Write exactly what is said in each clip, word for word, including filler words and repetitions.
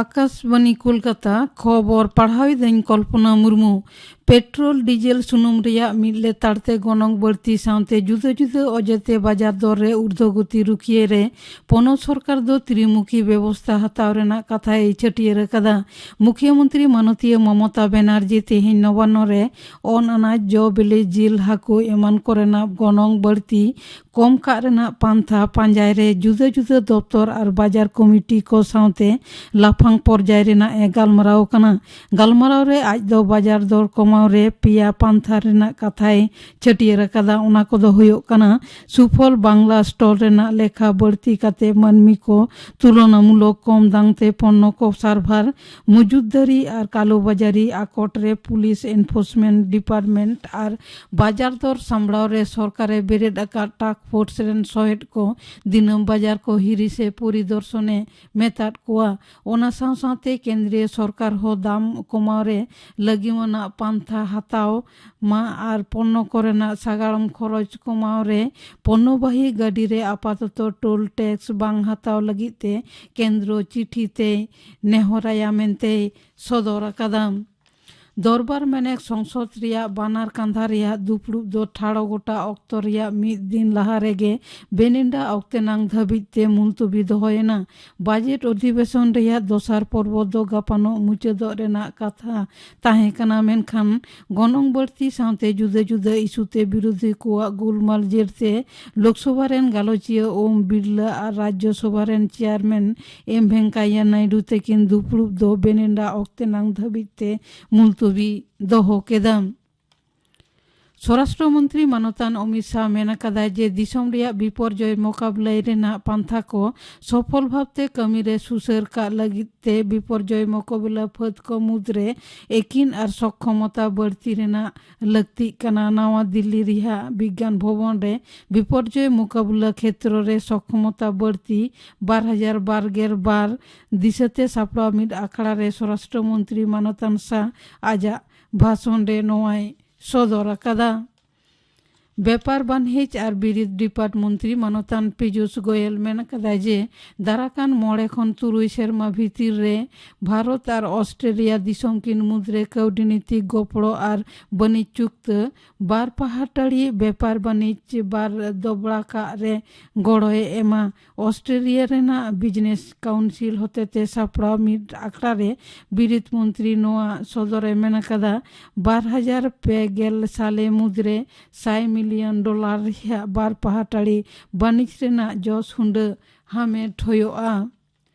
ᱟᱠᱟᱥᱵᱟᱱᱤ ᱠᱳᱞᱠᱟᱛᱟ, ᱠᱷᱚᱵᱚᱨ ᱯᱟᱲᱦᱟᱣᱤᱫᱟᱹᱧ ᱠᱚᱞᱯᱚᱱᱟ Murmu. Petrol diesel ᱥᱩᱱᱩᱢ ᱨᱮᱭᱟᱜ ᱢᱤᱫ ᱞᱮᱛᱟᱲ ᱛᱮ ᱜᱚᱱᱚᱝ ᱵᱟᱹᱲᱛᱤ ᱥᱟᱶᱛᱮ ᱡᱩᱫᱟᱹ ᱡᱩᱫᱟᱹ ᱚᱡᱮ ᱛᱮ ᱵᱟᱡᱟᱨ ᱫᱚᱨ ᱨᱮ ᱩᱨᱫᱷᱚᱜᱚᱛᱤ ᱨᱩᱠᱷᱤᱭᱟᱹ ᱨᱮ ᱯᱚᱱᱚᱛ ᱥᱚᱨᱠᱟᱨ ᱫᱚ ᱛᱨᱤᱢᱩᱠᱷᱤ ᱵᱮᱵᱚᱥᱛᱷᱟ ᱦᱟᱛᱟᱣ ᱨᱮᱱᱟᱜ ᱠᱟᱛᱷᱟᱭ ᱪᱷᱟᱹᱴᱭᱟᱹᱨ ᱟᱠᱟᱫᱟ᱾ ᱢᱩᱠᱷᱭᱟᱹ ᱢᱚᱱᱛᱨᱤ ᱢᱟᱱᱚᱛᱤᱭᱟᱹ ᱢᱚᱢᱚᱛᱟ ᱵᱮᱱᱟᱨᱡᱤ ᱛᱮᱦᱮᱧ ᱱᱚᱵᱟᱱᱱᱚ ᱨᱮ ᱚᱱ ᱟᱱᱟᱡ, ᱡᱚ ᱵᱤᱞᱤ, ᱡᱤᱞ, ᱦᱟᱹᱠᱩ ᱮᱢᱟᱱ ᱠᱚᱨᱮᱱᱟᱜ ᱜᱚᱱᱚᱝ ᱵᱟᱹᱲᱛᱤ ᱠᱚᱢ ᱠᱟᱜ ᱨᱮᱱᱟᱜ ᱯᱟᱱᱛᱷᱟ ᱯᱟᱸᱡᱟᱭ ᱨᱮ ᱡᱩᱫᱟᱹ ᱡᱩᱫᱟᱹ ᱫᱚᱯᱛᱚᱨ ᱟᱨ ᱵᱟᱡᱟᱨ ᱠᱚᱢᱤᱴᱤ ᱠᱚ ᱥᱟᱶᱛᱮ ᱞᱟᱯᱷᱟᱝ ᱯᱚᱨᱡᱟᱭ ᱨᱮᱱᱟᱜ ᱮ ᱜᱟᱞᱢᱟᱨᱟᱣ ᱠᱟᱱᱟ᱾ ᱜᱟᱞᱢᱟᱨᱟᱣ ᱨᱮ ᱟᱡ ᱫᱚ ᱵᱟᱡᱟᱨ ᱫᱚᱨ ᱠᱚᱢᱟᱣ ᱨᱮ ᱯᱮᱭᱟ ᱯᱟᱱᱛᱷᱟ ᱨᱮᱱᱟᱜ ᱠᱟᱛᱷᱟᱭ ᱪᱷᱟᱹᱴᱭᱟᱹᱨ ᱟᱠᱟᱫᱟ᱾ ᱚᱱᱟ ᱠᱚᱫᱚ ᱦᱩᱭᱩᱜ ᱠᱟᱱᱟ, ᱥᱩᱯᱷᱚᱞ ᱵᱟᱝᱞᱟ ᱥᱴᱚᱞ ᱨᱮᱱᱟᱜ ᱞᱮᱠᱷᱟ ᱵᱟᱹᱲᱛᱤ ᱠᱟᱛᱮ ᱢᱟᱹᱱᱢᱤ ᱠᱚ ᱛᱩᱞᱚᱱᱟᱢᱩᱞᱚᱠ ᱠᱚᱢ ᱫᱟᱢ ᱛᱮ ᱯᱚᱱᱱᱚ ᱠᱚ ᱥᱟᱨᱵᱷᱟᱨ, ᱢᱚᱡᱩᱛᱫᱟᱨᱤ ᱟᱨ ᱠᱟᱞᱳᱵᱟᱡᱟᱨᱤ ᱟᱠᱚᱴ ᱨᱮ ᱯᱩᱞᱤᱥ ᱮᱱᱯᱷᱳᱨᱥᱢᱮᱱᱴ ᱰᱤᱯᱟᱨᱴᱢᱮᱱᱴ ᱟᱨ ᱵᱟᱡᱟᱨ ᱫᱚᱨ ᱥᱟᱢᱵᱲᱟᱣ ᱨᱮ ᱥᱚᱨᱠᱟᱨᱮ ᱵᱮᱨᱮᱫ ᱟᱠᱟᱫ ᱴᱟᱥᱠ ᱯᱷᱳᱨᱥ ᱨᱮᱱ ᱥᱚᱦᱮᱫ ᱠᱚ ᱫᱤᱱᱟᱹᱢ ᱵᱟᱡᱟᱨ ᱠᱚ ᱦᱤᱨᱤ ᱥᱮ ᱯᱚᱨᱤᱫᱚᱨᱥᱚᱱᱮ ᱢᱮᱛᱟᱫ ᱠᱚᱣᱟ᱾ ᱚᱱᱟ ᱥᱟᱶ ᱥᱟᱶᱛᱮ ᱠᱮᱱᱫᱨᱤᱭᱚ ᱥᱚᱨᱠᱟᱨ ᱦᱚᱸ ᱫᱟᱢ ᱠᱚᱢᱟᱣ ᱨᱮ ᱞᱟᱹᱜᱤᱢᱟᱱᱟᱜ ᱯᱟᱱᱛᱷᱟ ᱦᱟᱛᱟᱣ ᱢᱟ ᱟᱨ ᱯᱚᱱᱱᱚ ᱠᱚᱨᱮᱱᱟᱜ ᱥᱟᱜᱟᱲᱚᱢ ᱠᱷᱚᱨᱚᱪ ᱠᱚᱢᱟᱣ ᱨᱮ ᱯᱚᱱᱱᱚᱵᱟᱦᱤ ᱜᱟᱹᱰᱤ ᱨᱮ ᱟᱯᱟᱛᱚᱛᱚ ᱴᱳᱞ ᱴᱮᱠᱥ ᱵᱟᱝ ᱦᱟᱛᱟᱣ ᱞᱟᱹᱜᱤᱫ ᱛᱮ ᱠᱮᱱᱫᱨᱚ ᱪᱤᱴᱷᱤ ᱛᱮᱭ ᱱᱮᱦᱚᱨᱟᱭᱟ ᱢᱮᱱᱛᱮᱭ ᱥᱚᱫᱚᱨ ᱟᱠᱟᱫᱟ᱾ ᱫᱚᱨᱵᱟᱨ ᱢᱮᱱᱮᱠ ᱥᱚᱝᱥᱚᱫ ᱨᱮᱭᱟᱜ ᱵᱟᱱᱟᱨ ᱠᱟᱸᱫᱷᱟ ᱨᱮᱭᱟᱜ ᱫᱩᱯᱲᱩᱵ ᱫᱚ ᱴᱷᱟᱲᱚ ᱜᱚᱴᱟ ᱚᱠᱛᱚ ᱨᱮᱭᱟᱜ ᱢᱤᱫ ᱫᱤᱱ ᱞᱟᱦᱟ ᱨᱮᱜᱮ ᱵᱮᱱᱤᱱᱰᱟ ᱚᱠᱛᱮ ᱱᱟᱝ ᱫᱷᱟᱹᱵᱤᱡ ᱛᱮ ᱢᱩᱞᱛᱩᱵᱤ ᱫᱚᱦᱚᱭᱮᱱᱟ᱾ ᱵᱟᱡᱮᱴ ᱚᱫᱷᱤᱵᱮᱥᱚᱱ ᱨᱮᱭᱟᱜ ᱫᱚᱥᱟᱨ ᱯᱚᱨᱵᱚ ᱫᱚ ᱜᱟᱯᱟᱱᱚᱜ ᱢᱩᱪᱟᱹᱫᱚᱜ ᱨᱮᱱᱟᱜ ᱠᱟᱛᱷᱟ ᱛᱟᱦᱮᱸ ᱠᱟᱱᱟ, ᱢᱮᱱᱠᱷᱟᱱ ᱜᱚᱱᱚᱝ ᱵᱟᱹᱲᱛᱤ ᱥᱟᱶᱛᱮ ᱡᱩᱫᱟᱹ ᱡᱩᱫᱟᱹ ᱤᱥᱩ ᱛᱮ ᱵᱤᱨᱳᱫᱷᱤ ᱠᱚᱣᱟᱜ ᱜᱳᱞᱢᱟᱞ ᱡᱮᱨ ᱛᱮ ᱞᱳᱠᱥᱚᱵᱷᱟ ᱨᱮᱱ ᱜᱟᱞᱚᱪᱤᱭᱟᱹ ᱳᱢ ᱵᱤᱨᱞᱟ ᱟᱨ ᱨᱟᱡᱽᱡᱚ ᱥᱚᱵᱷᱟ ᱨᱮᱱ ᱪᱮᱭᱟᱨᱢᱮᱱ ᱮᱢ ᱵᱷᱮᱝᱠᱟᱭᱟ ᱱᱟᱭᱰᱩ ᱛᱟᱹᱠᱤᱱ ᱫᱩᱯᱲᱩᱵ ᱫᱚ ᱵᱮᱱᱤᱱᱰᱟ ᱚᱠᱛᱮ ᱱᱟᱝ ᱫᱷᱟᱹᱵᱤᱡ ᱛᱮ ᱢᱩᱞᱛᱩᱵᱤ ᱫᱚᱦᱚ ᱠᱮᱫᱟ᱾ ᱥᱚᱨᱟᱥᱴᱨᱚ ᱢᱚᱱᱛᱨᱤ ᱢᱟᱱᱚᱛᱟᱱ ᱚᱢᱤᱛ ᱥᱟᱦ ᱢᱮᱱ ᱟᱠᱟᱫᱟᱭ ᱡᱮ ᱫᱤᱥᱚᱢ ᱨᱮᱭᱟᱜ ᱵᱤᱯᱚᱨᱡᱚᱭ ᱢᱚᱠᱟᱵᱞᱟᱭ ᱨᱮᱱᱟᱜ ᱯᱟᱱᱛᱷᱟ ᱠᱚ ᱥᱚᱯᱷᱚᱞ ᱵᱷᱟᱵᱽᱛᱮ ᱠᱟᱹᱢᱤ ᱨᱮ ᱥᱩᱥᱟᱹᱨ ᱠᱟᱜ ᱞᱟᱹᱜᱤᱫ ᱛᱮ ᱵᱤᱯᱚᱨᱡᱚᱭ ᱢᱚᱠᱟᱵᱞᱟ ᱯᱷᱟᱹᱫ ᱠᱚ ᱢᱩᱫᱽᱨᱮ ᱮᱠᱤᱱ ᱟᱨ ᱥᱚᱠᱠᱷᱚᱢᱚᱛᱟ ᱵᱟᱹᱲᱛᱤ ᱨᱮᱱᱟᱜ ᱞᱟᱹᱠᱛᱤᱜ ᱠᱟᱱᱟ᱾ ᱱᱟᱣᱟ ᱫᱤᱞᱞᱤ ᱨᱮᱭᱟᱜ ᱵᱤᱜᱽᱜᱟᱱ ᱵᱷᱚᱵᱚᱱ ᱨᱮ ᱵᱤᱯᱚᱨᱡᱚᱭ ᱢᱚᱠᱟᱵᱞᱟ ᱠᱷᱮᱛᱨᱚ ᱨᱮ ᱥᱚᱠᱠᱷᱚᱢᱚᱛᱟ ᱵᱟᱹᱲᱛᱤ ᱵᱟᱨ ᱦᱟᱡᱟᱨ ᱵᱟᱨ ᱜᱮᱞ ᱵᱟᱨ ᱫᱤᱥᱟᱹᱛᱮ ᱥᱟᱯᱲᱟᱣ ᱢᱤᱫ ᱟᱠᱷᱲᱟ ᱨᱮ ᱥᱚᱨᱟᱥᱴᱨᱚ ᱢᱚᱱᱛᱨᱤ ᱢᱟᱱᱚᱛᱟᱱ ᱥᱟᱦ ᱟᱡᱟᱜ ᱵᱷᱟᱥᱚᱱ ᱨᱮ ᱱᱚᱣᱟᱭ ᱥᱚᱫᱚᱨ ᱟᱠᱟᱫᱟ᱾ ᱵᱮᱯᱟᱨ ᱵᱟᱹᱱᱤᱡᱽ ᱟᱨ ᱵᱤᱨᱤᱫ ᱰᱤᱯᱟᱨᱴ ᱢᱚᱱᱛᱨᱤ ᱢᱟᱱᱚᱛᱟᱱ ᱯᱤᱡᱩᱥ ᱜᱳᱭᱮᱞ ᱢᱮᱱ ᱟᱠᱟᱫᱟᱭ ᱡᱮ ᱫᱟᱨᱟᱠᱟᱱ ᱢᱚᱬᱮ ᱠᱷᱚᱱ ᱛᱩᱨᱩᱭ ᱥᱮᱨᱢᱟ ᱵᱷᱤᱛᱤᱨ ᱨᱮ ᱵᱷᱟᱨᱚᱛ ᱟᱨ ᱚᱥᱴᱨᱮᱞᱤᱭᱟ ᱫᱤᱥᱚᱢ ᱠᱤᱱ ᱢᱩᱫᱽᱨᱮ ᱠᱟᱹᱣᱰᱤ ᱱᱤᱛᱤ ᱜᱚᱯᱚᱲᱚ ᱟᱨ ᱵᱟᱹᱱᱤᱡᱽ ᱪᱩᱠᱛᱟᱹ ᱵᱟᱨ ᱯᱟᱦᱟᱴᱟᱲᱤ ᱵᱮᱯᱟᱨ ᱵᱟᱹᱱᱤᱡᱽ ᱵᱟᱨ ᱫᱚᱵᱲᱟ ᱠᱟᱜ ᱨᱮ ᱜᱚᱲᱚᱭ ᱮᱢᱟ᱾ ᱚᱥᱴᱨᱮᱞᱤᱭᱟ ᱨᱮᱱᱟᱜ ᱵᱤᱡᱽᱱᱮᱥ ᱠᱟᱣᱩᱱᱥᱤᱞ ᱦᱚᱛᱮᱛᱮ ᱥᱟᱯᱲᱟᱣ ᱢᱤᱫ ᱟᱠᱷᱲᱟ ᱨᱮ ᱵᱤᱨᱤᱫ ᱢᱚᱱᱛᱨᱤ ᱱᱚᱣᱟ ᱥᱚᱫᱚᱨᱮ ᱢᱮᱱ ᱟᱠᱟᱫᱟ, ᱵᱟᱨ ᱦᱟᱡᱟᱨ ᱯᱮ ᱜᱮᱞ ᱥᱟᱞᱮ ᱢᱩᱫᱽᱨᱮ ᱥᱟᱭ ᱢᱤᱞᱤᱭᱚᱱ ᱰᱚᱞᱟᱨ ᱨᱮᱭᱟᱜ ᱵᱟᱨ ᱯᱟᱦᱟᱴᱟᱲᱤ ᱵᱟᱹᱱᱤᱡᱽ ᱨᱮᱱᱟᱜ ᱡᱚᱥ ᱦᱩᱸᱰᱟᱹ ᱦᱟᱢᱮᱴ ᱦᱩᱭᱩᱜᱼᱟ᱾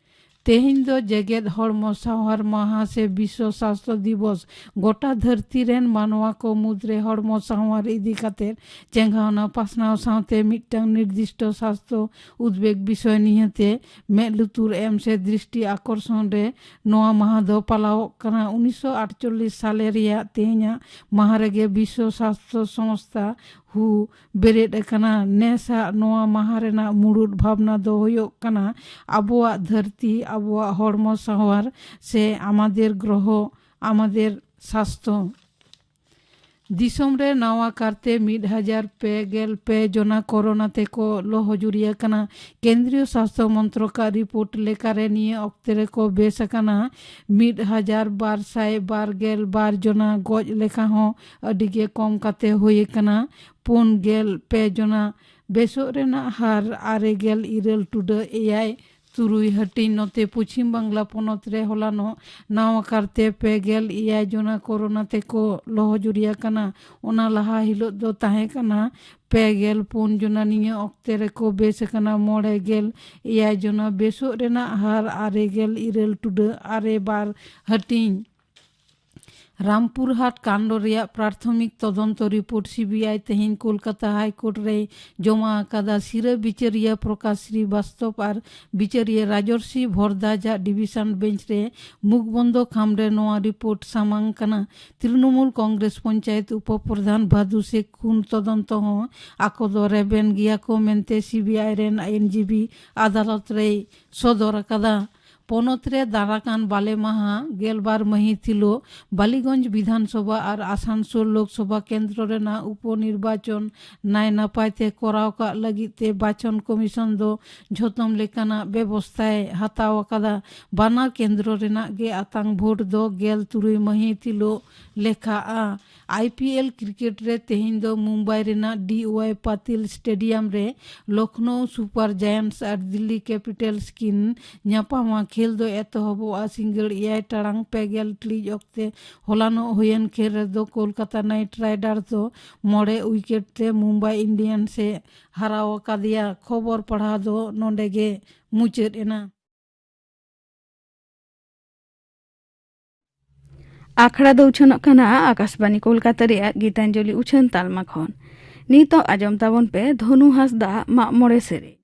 ᱛᱮᱦᱮᱧ ᱫᱚ ᱡᱮᱜᱮᱛ ᱦᱚᱲᱢᱚ ᱥᱟᱶᱟᱨ ᱢᱟᱦᱟ ᱥᱮ ᱵᱤᱥᱥᱚ ᱥᱟᱥᱛᱷᱚ ᱫᱤᱵᱚᱥ᱾ ᱜᱚᱴᱟ ᱫᱷᱟᱹᱨᱛᱤ ᱨᱮᱱ ᱢᱟᱱᱣᱟ ᱠᱚ ᱢᱩᱫᱽᱨᱮ ᱦᱚᱲᱢᱚ ᱥᱟᱶᱟᱨ ᱤᱫᱤ ᱠᱟᱛᱮ ᱪᱮᱸᱜᱷᱟᱣᱱᱟ ᱯᱟᱥᱱᱟᱣ ᱥᱟᱶᱛᱮ ᱢᱤᱫᱴᱟᱝ ᱱᱤᱨᱫᱤᱥᱴᱚ ᱥᱟᱥᱛᱷᱚ ᱩᱫᱽᱵᱮᱜᱽ ᱵᱤᱥᱚᱭ ᱱᱤᱭᱟᱹᱛᱮ ᱢᱮᱫ ᱞᱩᱛᱩᱨ ᱮᱢ ᱥᱮ ᱫᱨᱤᱥᱴᱤ ᱟᱠᱚᱨᱥᱚᱱ ᱨᱮ ᱱᱚᱣᱟ ᱢᱟᱦᱟ ᱫᱚ ᱯᱟᱞᱟᱣᱚᱜ ᱠᱟᱱᱟ᱾ ᱩᱱᱤᱥᱥᱚ ᱟᱴᱪᱚᱞᱞᱤᱥ ᱥᱟᱞᱮ ᱨᱮᱭᱟᱜ ᱛᱮᱦᱮᱧᱟᱜ ᱢᱟᱦᱟ ᱨᱮᱜᱮ ᱵᱤᱥᱥᱚ ᱥᱟᱥᱛᱷᱚ ᱥᱚᱝᱥᱛᱷᱟ ᱦᱩ ᱵᱮᱨᱮᱫ ᱟᱠᱟᱱᱟ᱾ ᱱᱮᱥᱟᱜ ᱱᱚᱣᱟ ᱢᱟᱦᱟ ᱨᱮᱱᱟᱜ ᱢᱩᱲᱩᱫ ᱵᱷᱟᱵᱽᱱᱟ ᱫᱚ ᱦᱩᱭᱩᱜ ᱠᱟᱱᱟ ᱟᱵᱚᱣᱟᱜ ᱫᱷᱟᱹᱨᱛᱤ, ᱟᱵᱚᱣᱟᱜ ᱦᱚᱲᱢᱚ ᱥᱟᱶᱟᱨ ᱥᱮ ᱟᱢᱟᱫᱮᱨ ᱜᱨᱚᱦᱚ, ᱟᱢᱟᱫᱮᱨ ᱥᱟᱥᱛᱷᱚ᱾ ᱫᱤᱥᱚᱢ ᱨᱮ ᱱᱟᱣᱟ ᱠᱟᱨᱛᱮ ᱢᱤᱫ ᱦᱟᱡᱟᱨ ᱯᱮ ᱜᱮᱞ ᱯᱮ ᱡᱚᱱᱟ ᱠᱳᱨᱳᱱᱟ ᱛᱮᱠᱚ ᱞᱚᱦᱚᱡᱩᱨᱤ ᱟᱠᱟᱱᱟ᱾ ᱠᱮᱱᱫᱨᱤᱭᱚ ᱥᱟᱥᱛᱷᱚ ᱢᱚᱱᱛᱨᱚᱠᱟᱜ ᱨᱤᱯᱳᱨᱴ ᱞᱮᱠᱟᱨᱮ ᱱᱤᱭᱟᱹ ᱚᱠᱛᱮ ᱨᱮᱠᱚ ᱵᱮᱥ ᱟᱠᱟᱱᱟ ᱢᱤᱫ ᱦᱟᱡᱟᱨ ᱵᱟᱨ ᱥᱟᱭ ᱵᱟᱨ ᱜᱮᱞ ᱵᱟᱨ ᱡᱚᱱᱟ᱾ ᱜᱚᱡ ᱞᱮᱠᱷᱟ ᱦᱚᱸ ᱟᱹᱰᱤ ᱜᱮ ᱠᱚᱢ ᱠᱟᱛᱮ ᱦᱩᱭ ᱟᱠᱟᱱᱟ ᱯᱩᱱ ᱜᱮᱞ ᱯᱮ ᱡᱚᱱᱟ᱾ ᱵᱮᱥᱚᱜ ᱨᱮᱱᱟᱜ ᱦᱟᱨ ᱟᱨᱮ ᱜᱮᱞ ᱤᱨᱟᱹᱞ ᱴᱩᱰᱟᱹᱜ ᱮᱭᱟᱭ ᱛᱩᱨᱩᱭ ᱦᱟᱹᱴᱤᱧ᱾ ᱱᱚᱛᱮ ᱯᱚᱪᱷᱤᱢ ᱵᱟᱝᱞᱟ ᱯᱚᱱᱚᱛ ᱨᱮ ᱦᱚᱞᱟᱱᱚᱜ ᱱᱟᱣᱟ ᱠᱟᱨᱛᱮ ᱯᱮ ᱜᱮᱞ ᱮᱭᱟᱭ ᱡᱚᱱᱟ ᱠᱳᱨᱳᱱᱟ ᱛᱮᱠᱚ ᱞᱚᱦᱚᱡᱩᱨᱤ ᱟᱠᱟᱱᱟ᱾ ᱚᱱᱟ ᱞᱟᱦᱟ ᱦᱤᱞᱳᱜ ᱫᱚ ᱛᱟᱦᱮᱸ ᱠᱟᱱᱟ ᱯᱮ ᱜᱮᱞ ᱯᱩᱱ ᱡᱚᱱᱟ᱾ ᱱᱤᱭᱟᱹ ᱚᱠᱛᱮ ᱨᱮᱠᱚ ᱵᱮᱥ ᱟᱠᱟᱱᱟ ᱢᱚᱬᱮ ᱜᱮᱞ ᱮᱭᱟᱭ ᱡᱚᱱᱟ᱾ ᱵᱮᱥᱚᱜ ᱨᱮᱱᱟᱜ ᱦᱟᱨ ᱟᱨᱮ ᱜᱮᱞ ᱤᱨᱟᱹᱞ ᱴᱩᱰᱟᱹᱜ ᱟᱨᱮ ᱵᱟᱨ ᱦᱟᱹᱴᱤᱧ᱾ ᱨᱟᱢᱯᱩᱨᱦᱟᱴ ᱠᱟᱱᱰ ᱨᱮᱭᱟᱜ ᱯᱨᱟᱛᱷᱚᱢᱤᱠ ᱛᱚᱫᱚᱱᱛᱚ ᱨᱤᱯᱳᱨᱴ ᱥᱤᱵᱤᱟᱭ ᱛᱮᱦᱮᱧ ᱠᱳᱞᱠᱟᱛᱟ ᱦᱟᱭᱠᱳᱨᱴ ᱨᱮᱭ ᱡᱚᱢᱟ ᱟᱠᱟᱫᱟ᱾ ᱥᱤᱨᱟᱹ ᱵᱤᱪᱟᱹᱨᱤᱭᱟᱹ ᱯᱨᱚᱠᱟᱥ ᱥᱨᱤᱵᱟᱥᱛᱚᱵ ᱟᱨ ᱵᱤᱪᱟᱹᱨᱤᱭᱟᱹ ᱨᱟᱡᱚᱨᱥᱤ ᱵᱷᱚᱨᱫᱟᱡᱽ ᱟᱜ ᱰᱤᱵᱤᱥᱚᱱ ᱵᱮᱧᱪ ᱨᱮ ᱢᱩᱠᱵᱚᱱᱫᱚ ᱠᱷᱟᱢ ᱨᱮ ᱱᱚᱣᱟ ᱨᱤᱯᱳᱨᱴ ᱥᱟᱢᱟᱝ ᱠᱟᱱᱟ᱾ ᱛᱨᱤᱱᱚᱢᱩᱞ ᱠᱚᱝᱜᱨᱮᱥ ᱯᱚᱧᱪᱟᱭᱮᱛ ᱩᱯᱚᱯᱨᱚᱫᱷᱟᱱ ᱵᱷᱟᱫᱩ ᱥᱮᱠ ᱠᱷᱩᱱ ᱛᱚᱫᱚᱱᱛᱚ ᱦᱚᱸ ᱟᱠᱚ ᱫᱚ ᱨᱮᱵᱮᱱ ᱜᱮᱭᱟ ᱠᱚ ᱢᱮᱱᱛᱮ ᱥᱤᱵᱤᱟᱭ ᱨᱮᱱ ᱟᱭᱤᱱᱡᱤᱵᱤ ᱟᱫᱟᱞᱚᱛ ᱨᱮᱭ ᱥᱚᱫᱚᱨ ᱟᱠᱟᱫᱟ᱾ ᱯᱚᱱᱚᱛ ᱨᱮ ᱫᱟᱨᱟᱠᱟᱱ ᱵᱟᱞᱮ ᱢᱟᱦᱟ ᱜᱮᱞᱵᱟᱨ ᱢᱟᱹᱦᱤᱛ ᱦᱤᱞᱳᱜ ᱵᱟᱞᱤᱜᱚᱸᱡᱽ ᱵᱤᱫᱷᱟᱱ ᱥᱚᱵᱷᱟ ᱟᱨ ᱟᱥᱟᱱᱥᱳᱞ ᱞᱳᱠ ᱥᱚᱵᱷᱟ ᱠᱮᱱᱫᱨᱚ ᱨᱮᱱᱟᱜ ᱩᱯᱚ ᱱᱤᱨᱵᱟᱪᱚᱱ ᱱᱟᱭ ᱱᱟᱯᱟᱭ ᱛᱮ ᱠᱚᱨᱟᱣ ᱠᱟᱜ ᱞᱟᱹᱜᱤᱫ ᱛᱮ ᱵᱟᱪᱷᱚᱱ ᱠᱚᱢᱤᱥᱚᱱ ᱫᱚ ᱡᱷᱚᱛᱚᱢ ᱞᱮᱠᱟᱱᱟᱜ ᱵᱮᱵᱚᱥᱛᱷᱟᱭ ᱦᱟᱛᱟᱣ ᱟᱠᱟᱫᱟ᱾ ᱵᱟᱱᱟᱨ ᱠᱮᱱᱫᱨᱚ ᱨᱮᱱᱟᱜ ᱜᱮ ᱟᱛᱟᱝ ᱵᱷᱳᱴ ᱫᱚ ᱜᱮᱞ ᱛᱩᱨᱩᱭ ᱢᱟᱹᱦᱤᱛ ᱦᱤᱞᱳᱜ ᱞᱮᱠᱷᱟᱜᱼᱟ᱾ ᱟᱭ ᱯᱤ ᱮᱞ ᱠᱨᱤᱠᱮᱴ ᱨᱮ ᱛᱮᱦᱮᱧ ᱫᱚ ᱢᱩᱢᱵᱟᱭ ᱨᱮᱱᱟᱜ ᱰᱤ ᱣᱟᱭ ᱯᱟᱛᱤᱞ ᱥᱴᱮᱰᱤᱭᱟᱢ ᱨᱮ ᱞᱚᱠᱷᱱᱚᱣ ᱥᱩᱯᱟᱨ ᱡᱟᱭᱟᱱᱴᱥ ᱟᱨ ᱫᱤᱞᱞᱤ ᱠᱮᱯᱤᱴᱟᱞᱥ ᱠᱤᱱ ᱧᱟᱯᱟᱢᱟ᱾ ᱠᱷᱮᱞ ᱫᱚ ᱮᱛᱚᱦᱚᱵᱚᱜᱼᱟ ᱥᱤᱸᱜᱟᱹᱲ ᱮᱭᱟᱭ ᱴᱟᱲᱟᱝ ᱯᱮ ᱜᱮᱞ ᱴᱤᱲᱤᱡ ᱚᱠᱛᱮ᱾ ᱦᱚᱞᱟᱱᱚᱜ ᱦᱩᱭᱮᱱ ᱠᱷᱮᱞ ᱨᱮᱫᱚ ᱠᱳᱞᱠᱟᱛᱟ ᱱᱟᱭᱤᱴ ᱨᱟᱭᱰᱟᱨᱥ ᱫᱚ ᱢᱚᱬᱮ ᱩᱭᱠᱮᱴ ᱛᱮ ᱢᱩᱢᱵᱟᱭ ᱤᱱᱰᱤᱭᱟᱱᱥ ᱮ ᱦᱟᱨᱟᱣ ᱟᱠᱟᱫᱮᱭᱟ᱾ ᱠᱷᱚᱵᱚᱨ ᱯᱟᱲᱦᱟᱣ ᱫᱚ ᱱᱚᱰᱮ ᱜᱮ ᱢᱩᱪᱟᱹᱫ ᱮᱱᱟ᱾ ᱟᱠᱷᱲᱟ ᱫᱚ ᱩᱪᱷᱟᱹᱱᱚᱜ ᱠᱟᱱᱟ ᱟᱠᱟᱥᱵᱟᱱᱤ ᱠᱳᱞᱠᱟᱛᱟ ᱨᱮᱭᱟᱜ ᱜᱤᱛᱟᱧᱡᱚᱞᱤ ᱩᱪᱷᱟᱹᱱ ᱛᱟᱞᱢᱟ ᱠᱷᱚᱱ᱾ ᱱᱤᱛᱚᱜ ᱟᱸᱡᱚᱢ ᱛᱟᱵᱚᱱ ᱯᱮ ᱫᱷᱚᱱᱩ ᱦᱟᱸᱥᱫᱟᱜ ᱢᱟᱜ ᱢᱚᱬᱮ ᱥᱮᱨᱮᱧ᱾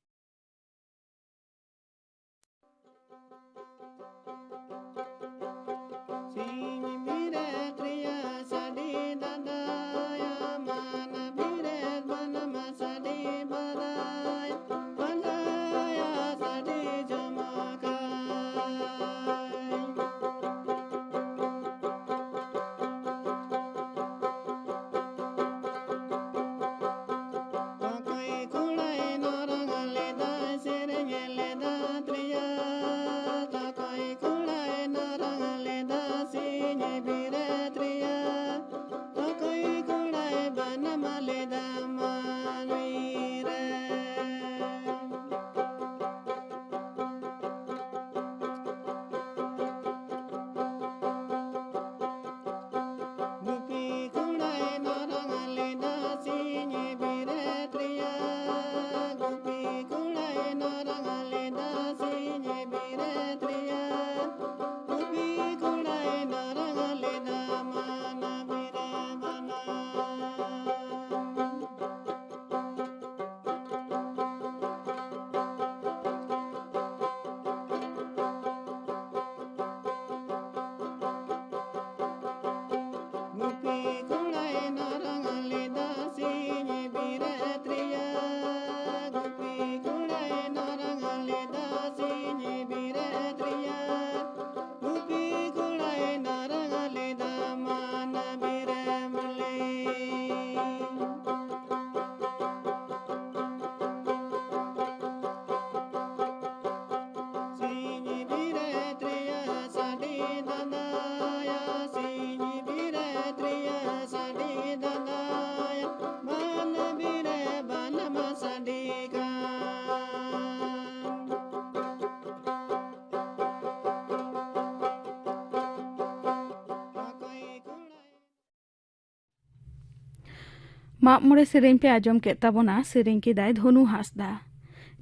ᱢᱟᱜ ᱢᱚᱬᱮ ᱥᱮᱨᱮᱧ ᱯᱮ ᱟᱸᱡᱚᱢ ᱠᱮᱫ ᱛᱟᱵᱚᱱᱟ, ᱥᱮᱨᱮᱧ ᱠᱮᱫᱟᱭ ᱫᱷᱚᱱᱩ ᱦᱟᱸᱥᱫᱟ᱾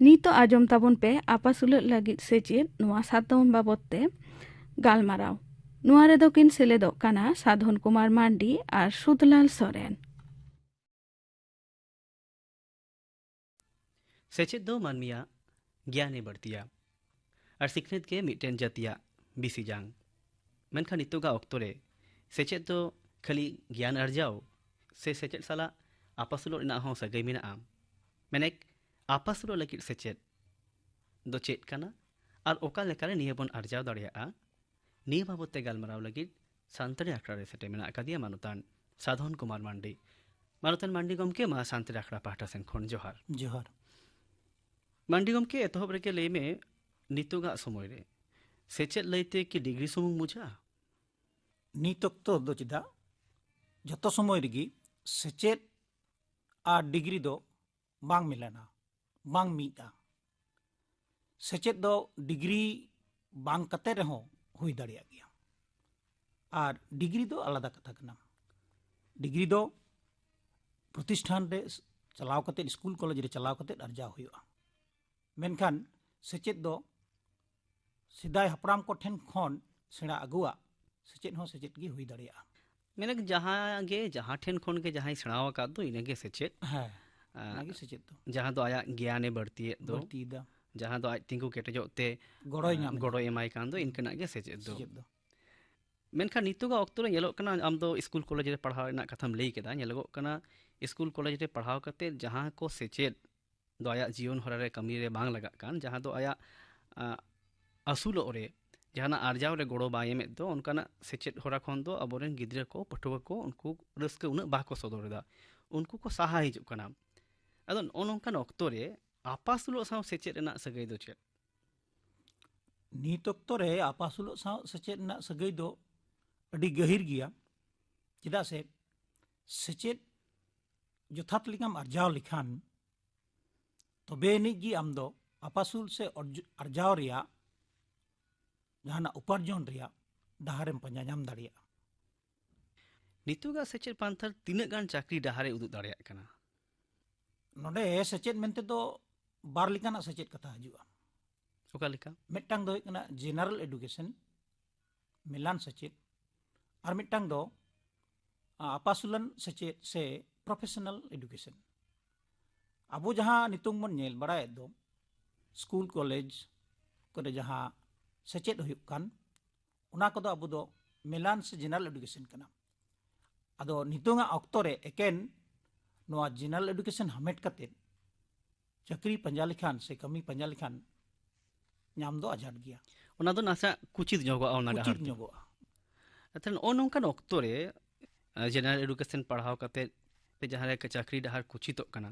ᱱᱤᱛᱚᱜ ᱟᱸᱡᱚᱢ ᱛᱟᱵᱚᱱ ᱯᱮ ᱟᱯᱟᱥᱩᱞᱚᱜ ᱞᱟᱹᱜᱤᱫ ᱥᱮᱪᱮᱫ, ᱱᱚᱣᱟ ᱥᱟᱛᱟᱢ ᱵᱟᱵᱚᱛ ᱛᱮ ᱜᱟᱞᱢᱟᱨᱟᱣ᱾ ᱱᱚᱣᱟ ᱨᱮᱫᱚ ᱠᱤᱱ ᱥᱮᱞᱮᱫᱚᱜ ᱠᱟᱱᱟ ᱥᱟᱫᱷᱚᱱ ᱠᱩᱢᱟᱨ ᱢᱟᱱᱰᱤ ᱟᱨ ᱥᱩᱫᱷᱞᱟᱞ ᱥᱚᱨᱮᱱ᱾ ᱥᱮᱪᱮᱫ ᱫᱚ ᱢᱟᱹᱱᱢᱤᱭᱟᱜ ᱜᱮᱭᱟᱱᱮ ᱵᱟᱹᱲᱛᱤᱭᱟ ᱟᱨ ᱥᱤᱠᱷᱱᱟᱹᱛ ᱜᱮ ᱢᱤᱫᱴᱮᱱ ᱡᱟᱹᱛᱤᱭᱟᱜ ᱵᱤᱥᱤ ᱡᱟᱝ᱾ ᱢᱮᱱᱠᱷᱟᱱ ᱱᱤᱛᱚᱜᱟᱜ ᱚᱠᱛᱚ ᱨᱮ ᱥᱮᱪᱮᱫ ᱫᱚ ᱠᱷᱟᱹᱞᱤ ᱜᱮᱭᱟᱱ ᱟᱨᱡᱟᱣ ᱥᱮ ᱥᱮᱪᱮᱫ ᱥᱟᱞᱟᱜ ᱟᱯᱟᱥᱩᱞᱚᱜ ᱨᱮᱱᱟᱜ ᱦᱚᱸ ᱥᱟᱹᱜᱟᱹᱭ ᱢᱮᱱᱟᱜᱼᱟ? ᱢᱮᱱᱮᱠ, ᱟᱯᱟᱥᱩᱞᱚᱜ ᱞᱟᱹᱜᱤᱫ ᱥᱮᱪᱮᱫ ᱫᱚ ᱪᱮᱫ ᱠᱟᱱᱟ ᱟᱨ ᱚᱠᱟ ᱞᱮᱠᱟᱨᱮ ᱱᱤᱭᱟᱹ ᱵᱚᱱ ᱟᱨᱡᱟᱣ ᱫᱟᱲᱮᱭᱟᱜᱼᱟ? ᱱᱤᱭᱟᱹ ᱵᱟᱵᱚᱛ ᱛᱮ ᱜᱟᱞᱢᱟᱨᱟᱣ ᱞᱟᱹᱜᱤᱫ ᱥᱟᱱᱛᱟᱲᱤ ᱟᱠᱷᱲᱟ ᱨᱮ ᱥᱮᱴᱮᱨ ᱢᱮᱱᱟᱜ ᱟᱠᱟᱫᱮᱭᱟ ᱢᱟᱱᱚᱛᱟᱱ ᱥᱟᱫᱷᱚᱱ ᱠᱩᱢᱟᱨ ᱢᱟᱱᱰᱤ᱾ ᱢᱟᱱᱚᱛᱟᱱ ᱢᱟᱱᱰᱤ ᱜᱚᱢᱠᱮ, ᱢᱟ ᱥᱟᱱᱛᱟᱲᱤ ᱟᱠᱷᱲᱟ ᱯᱟᱦᱴᱟ ᱥᱮᱱ ᱠᱷᱚᱱ ᱡᱚᱦᱟᱨ᱾ ᱡᱚᱦᱟᱨ᱾ ᱢᱟᱱᱰᱤ ᱜᱚᱢᱠᱮ, ᱮᱛᱚᱦᱚᱵ ᱨᱮᱜᱮ ᱞᱟᱹᱭ ᱢᱮ, ᱱᱤᱛᱚᱜᱟᱜ ᱥᱚᱢᱚᱭ ᱨᱮ ᱥᱮᱪᱮᱫ ᱞᱟᱹᱭᱛᱮ ᱠᱤ ᱰᱤᱜᱽᱨᱤ ᱥᱩᱢᱩᱝ ᱵᱩᱡᱷᱟᱹᱜᱼᱟ? ᱱᱤᱛ ᱚᱠᱛᱚ ᱫᱚ ᱪᱮᱫᱟᱜ, ᱡᱚᱛᱚ ᱥᱚᱢᱚᱭ ᱨᱮᱜᱮ ᱥᱮᱪᱮᱫ ᱟᱨ ᱰᱤᱜᱽᱨᱤ ᱫᱚ ᱵᱟᱝ ᱢᱤᱞᱟᱹᱱᱟ, ᱵᱟᱝ ᱢᱤᱫᱼᱟ᱾ ᱥᱮᱪᱮᱫ ᱫᱚ ᱰᱤᱜᱽᱨᱤ ᱵᱟᱝ ᱠᱟᱛᱮ ᱨᱮᱦᱚᱸ ᱦᱩᱭ ᱫᱟᱲᱮᱭᱟᱜ ᱜᱮᱭᱟ, ᱟᱨ ᱰᱤᱜᱽᱨᱤ ᱫᱚ ᱟᱞᱟᱫᱟ ᱠᱟᱛᱷᱟ ᱠᱟᱱᱟ᱾ ᱰᱤᱜᱽᱨᱤ ᱫᱚ ᱯᱨᱚᱛᱤᱥᱴᱷᱟᱱ ᱨᱮ ᱪᱟᱞᱟᱣ ᱠᱟᱛᱮ, ᱥᱠᱩᱞ ᱠᱚᱞᱮᱡᱽ ᱨᱮ ᱪᱟᱞᱟᱣ ᱠᱟᱛᱮ ᱟᱨᱡᱟᱣ ᱦᱩᱭᱩᱜᱼᱟ᱾ ᱢᱮᱱᱠᱷᱟᱱ ᱥᱮᱪᱮᱫ ᱫᱚ ᱥᱮᱫᱟᱭ ᱦᱟᱯᱲᱟᱢ ᱠᱚ ᱴᱷᱮᱱ ᱠᱷᱚᱱ ᱥᱮᱬᱟ ᱟᱹᱜᱩᱣᱟᱜ ᱥᱮᱪᱮᱫ ᱦᱚᱸ ᱥᱮᱪᱮᱫ ᱜᱮ ᱦᱩᱭ ᱫᱟᱲᱮᱭᱟᱜᱼᱟ᱾ ᱢᱮᱱᱮᱠ, ᱡᱟᱦᱟᱸ ᱜᱮ, ᱡᱟᱦᱟᱸ ᱴᱷᱮᱱ ᱠᱷᱚᱱ ᱜᱮ ᱡᱟᱦᱟᱸᱭ ᱥᱮᱬᱟᱣ ᱟᱠᱟᱫ ᱫᱚ, ᱤᱱᱟᱹᱜᱮ ᱥᱮᱪᱮᱫ᱾ ᱦᱮᱸ, ᱟᱸ, ᱚᱱᱟᱜᱮ ᱥᱮᱪᱮᱫ ᱫᱚ᱾ ᱡᱟᱦᱟᱸ ᱫᱚ ᱟᱭᱟᱜ ᱜᱮᱭᱟᱱᱮ ᱵᱟᱹᱲᱛᱤᱭᱮᱫ ᱫᱚ, ᱵᱟᱹᱲᱛᱤᱭᱮᱫᱟ, ᱡᱟᱦᱟᱸ ᱫᱚ ᱟᱡ ᱛᱤᱸᱜᱩ ᱠᱮᱴᱮᱡᱚᱜ ᱛᱮ ᱜᱚᱲᱚᱭ ᱟᱸ, ᱧᱟᱢ ᱮᱫᱟ᱾ ᱜᱚᱲᱚᱭ ᱮᱢᱟᱭ ᱠᱟᱱ ᱫᱚ, ᱤᱱᱠᱟᱹᱱᱟᱜ ᱜᱮ ᱥᱮᱪᱮᱫ ᱫᱚ᱾ ᱥᱮᱪᱮᱫ ᱫᱚ᱾ ᱢᱮᱱᱠᱷᱟᱱ ᱱᱤᱛᱚᱜᱟᱜ ᱚᱠᱛᱚ ᱨᱮ ᱧᱮᱞᱚᱜ ᱠᱟᱱᱟ, ᱟᱢ ᱫᱚ ᱥᱠᱩᱞ ᱠᱚᱞᱮᱡᱽ ᱨᱮ ᱯᱟᱲᱦᱟᱣ ᱨᱮᱱᱟᱜ ᱠᱟᱛᱷᱟᱢ ᱞᱟᱹᱭ ᱠᱮᱫᱟ, ᱧᱮᱞᱚᱜᱚᱜ ᱠᱟᱱᱟ ᱥᱠᱩᱞ ᱠᱚᱞᱮᱡᱽ ᱨᱮ ᱯᱟᱲᱦᱟᱣ ᱠᱟᱛᱮ ᱡᱟᱦᱟᱸ ᱠᱚ ᱥᱮᱪᱮᱫ ᱫᱚ ᱟᱭᱟᱜ ᱡᱤᱭᱚᱱ ᱦᱚᱨᱟ ᱨᱮ ᱠᱟᱹᱢᱤ ᱨᱮ ᱵᱟᱝ ᱞᱟᱜᱟᱜ ᱠᱟᱱ, ᱡᱟᱦᱟᱸ ᱫᱚ ᱟᱭᱟᱜ, ᱟᱸ, ᱟᱹᱥᱩᱞᱚᱜ ᱨᱮ, ᱡᱟᱦᱟᱱᱟᱜ ᱟᱨᱡᱟᱣ ᱨᱮ ᱜᱚᱲᱚ ᱵᱟᱭ ᱮᱢᱮᱫ ᱫᱚ, ᱚᱱᱠᱟᱱᱟᱜ ᱥᱮᱪᱮᱫ ᱦᱚᱨᱟ ᱠᱷᱚᱱ ᱫᱚ ᱟᱵᱚᱨᱮᱱ ᱜᱤᱫᱽᱨᱟᱹ ᱠᱚ, ᱯᱟᱹᱴᱷᱩᱣᱟᱹ ᱠᱚ, ᱩᱱᱠᱩ ᱨᱟᱹᱥᱠᱟᱹ ᱩᱱᱟᱹᱜ ᱵᱟᱠᱚ ᱥᱚᱫᱚᱨ ᱮᱫᱟ᱾ ᱩᱱᱠᱩ ᱠᱚ ᱥᱟᱦᱟ ᱦᱤᱡᱩᱜ ᱠᱟᱱᱟ᱾ ᱟᱫᱚ ᱱᱚᱜᱼᱚ ᱱᱚᱝᱠᱟᱱ ᱚᱠᱛᱚ ᱨᱮ ᱟᱯᱟᱥᱩᱞᱚᱜ ᱥᱟᱶ ᱥᱮᱪᱮᱫ ᱨᱮᱱᱟᱜ ᱥᱟᱹᱜᱟᱹᱭ ᱫᱚ ᱪᱮᱫ? ᱱᱤᱛ ᱚᱠᱛᱚ ᱨᱮ ᱟᱯᱟᱥᱩᱞᱚᱜ ᱥᱟᱶ ᱥᱮᱪᱮᱫ ᱨᱮᱱᱟᱜ ᱥᱟᱹᱜᱟᱹᱭ ᱫᱚ ᱟᱹᱰᱤ ᱜᱟᱹᱦᱤᱨ ᱜᱮᱭᱟ᱾ ᱪᱮᱫᱟᱜ ᱥᱮ ᱥᱮᱪᱮᱫ ᱡᱚᱛᱷᱟᱛ ᱞᱮᱠᱟᱢ ᱟᱨᱡᱟᱣ ᱞᱮᱠᱷᱟᱱ, ᱛᱚᱵᱮ ᱟᱹᱱᱤᱡ ᱜᱮ ᱟᱢ ᱫᱚ ᱟᱯᱟᱥᱩᱞ ᱥᱮ ᱚᱨᱡ-, ᱟᱨᱡᱟᱣ ᱨᱮᱭᱟᱜ, ᱡᱟᱦᱟᱱᱟᱜ ᱩᱯᱟᱨᱡᱚᱱ ᱨᱮᱭᱟᱜ ᱰᱟᱦᱟᱨᱮᱢ ᱯᱟᱸᱡᱟ ᱧᱟᱢ ᱫᱟᱲᱮᱭᱟᱜᱼᱟ᱾ ᱱᱤᱛᱚᱜᱟᱜ ᱥᱮᱪᱮᱫ ᱯᱟᱱᱛᱷᱟ ᱛᱤᱱᱟᱹᱜ ᱜᱟᱱ ᱪᱟᱹᱠᱨᱤ ᱰᱟᱦᱟᱨᱮ ᱩᱫᱩᱜ ᱫᱟᱲᱮᱭᱟᱜ ᱠᱟᱱᱟ? ᱱᱚᱰᱮ ᱥᱮᱪᱮᱫ ᱢᱮᱱᱛᱮ ᱫᱚ ᱵᱟᱨ ᱞᱮᱠᱟᱱᱟᱜ ᱥᱮᱪᱮᱫ ᱠᱟᱛᱷᱟ ᱦᱤᱡᱩᱜᱼᱟ᱾ ᱚᱠᱟ ᱞᱮᱠᱟ? ᱢᱤᱫᱴᱟᱝ ᱫᱚ ᱦᱩᱭᱩᱜ ᱠᱟᱱᱟ ᱡᱮᱱᱟᱨᱮᱞ ᱮᱰᱩᱠᱮᱥᱚᱱ, ᱢᱮᱞᱟᱱ ᱥᱮᱪᱮᱫ, ᱟᱨ ᱢᱤᱫᱴᱟᱝ ᱫᱚ ᱟ, ᱟᱯᱟᱥᱩᱞᱟᱱ ᱥᱮᱪᱮᱫ ᱥᱮ ᱯᱨᱚᱯᱷᱮᱥᱚᱱᱟᱞ ᱮᱰᱩᱠᱮᱥᱚᱱ᱾ ᱟᱵᱚ ᱡᱟᱦᱟᱸ ᱱᱤᱛᱚᱝ ᱵᱚᱱ ᱧᱮᱞ ᱵᱟᱲᱟᱭᱮᱫ ᱫᱚ, ᱥᱠᱩᱞ ᱠᱚᱞᱮᱡᱽ ᱠᱚᱨᱮ ᱡᱟᱦᱟᱸ ᱥᱮᱪᱮᱫ ᱦᱩᱭᱩᱜ ᱠᱟᱱ, ᱚᱱᱟ ᱠᱚᱫᱚ ᱟᱵᱚ ᱫᱚ ᱢᱮᱞᱟᱱ ᱥᱮ ᱡᱮᱱᱟᱨᱮᱞ ᱮᱰᱩᱠᱮᱥᱚᱱ ᱠᱟᱱᱟ᱾ ᱟᱫᱚ ᱱᱤᱛᱚᱝᱟᱜ ᱚᱠᱛᱚ ᱨᱮ ᱮᱠᱮᱱ ᱱᱚᱣᱟ ᱡᱮᱱᱟᱨᱮᱞ ᱮᱰᱩᱠᱮᱥᱚᱱ ᱦᱟᱢᱮᱴ ᱠᱟᱛᱮ ᱪᱟᱹᱠᱨᱤ ᱯᱟᱸᱡᱟ ᱞᱮᱠᱷᱟᱱ ᱥᱮ ᱠᱟᱹᱢᱤ ᱯᱟᱸᱡᱟ ᱞᱮᱠᱷᱟᱱ ᱧᱟᱢ ᱫᱚ ᱟᱡᱷᱟᱴ ᱜᱮᱭᱟ᱾ ᱚᱱᱟ ᱫᱚ ᱱᱟᱥᱮᱱᱟᱜ ᱠᱩᱪᱤᱛ ᱧᱚᱜᱚᱜᱼᱟ ᱚᱱᱟ ᱰᱟᱦᱟᱨ ᱩᱪᱤᱛ ᱫᱚ᱾ ᱧᱚᱜᱚᱜᱼᱟ᱾ ᱟᱪᱪᱷᱟ, ᱱᱚᱜᱼᱚ ᱱᱚᱝᱠᱟᱱ ᱚᱠᱛᱚ ᱨᱮ ᱡᱮᱱᱟᱨᱮᱞ ᱮᱰᱩᱠᱮᱥᱚᱱ ᱯᱟᱲᱦᱟᱣ ᱠᱟᱛᱮ ᱛᱮ ᱡᱟᱦᱟᱸ ᱨᱮ ᱪᱟᱹᱠᱨᱤ ᱰᱟᱦᱟᱨ ᱠᱩᱪᱤᱛᱚᱜ ᱠᱟᱱᱟ,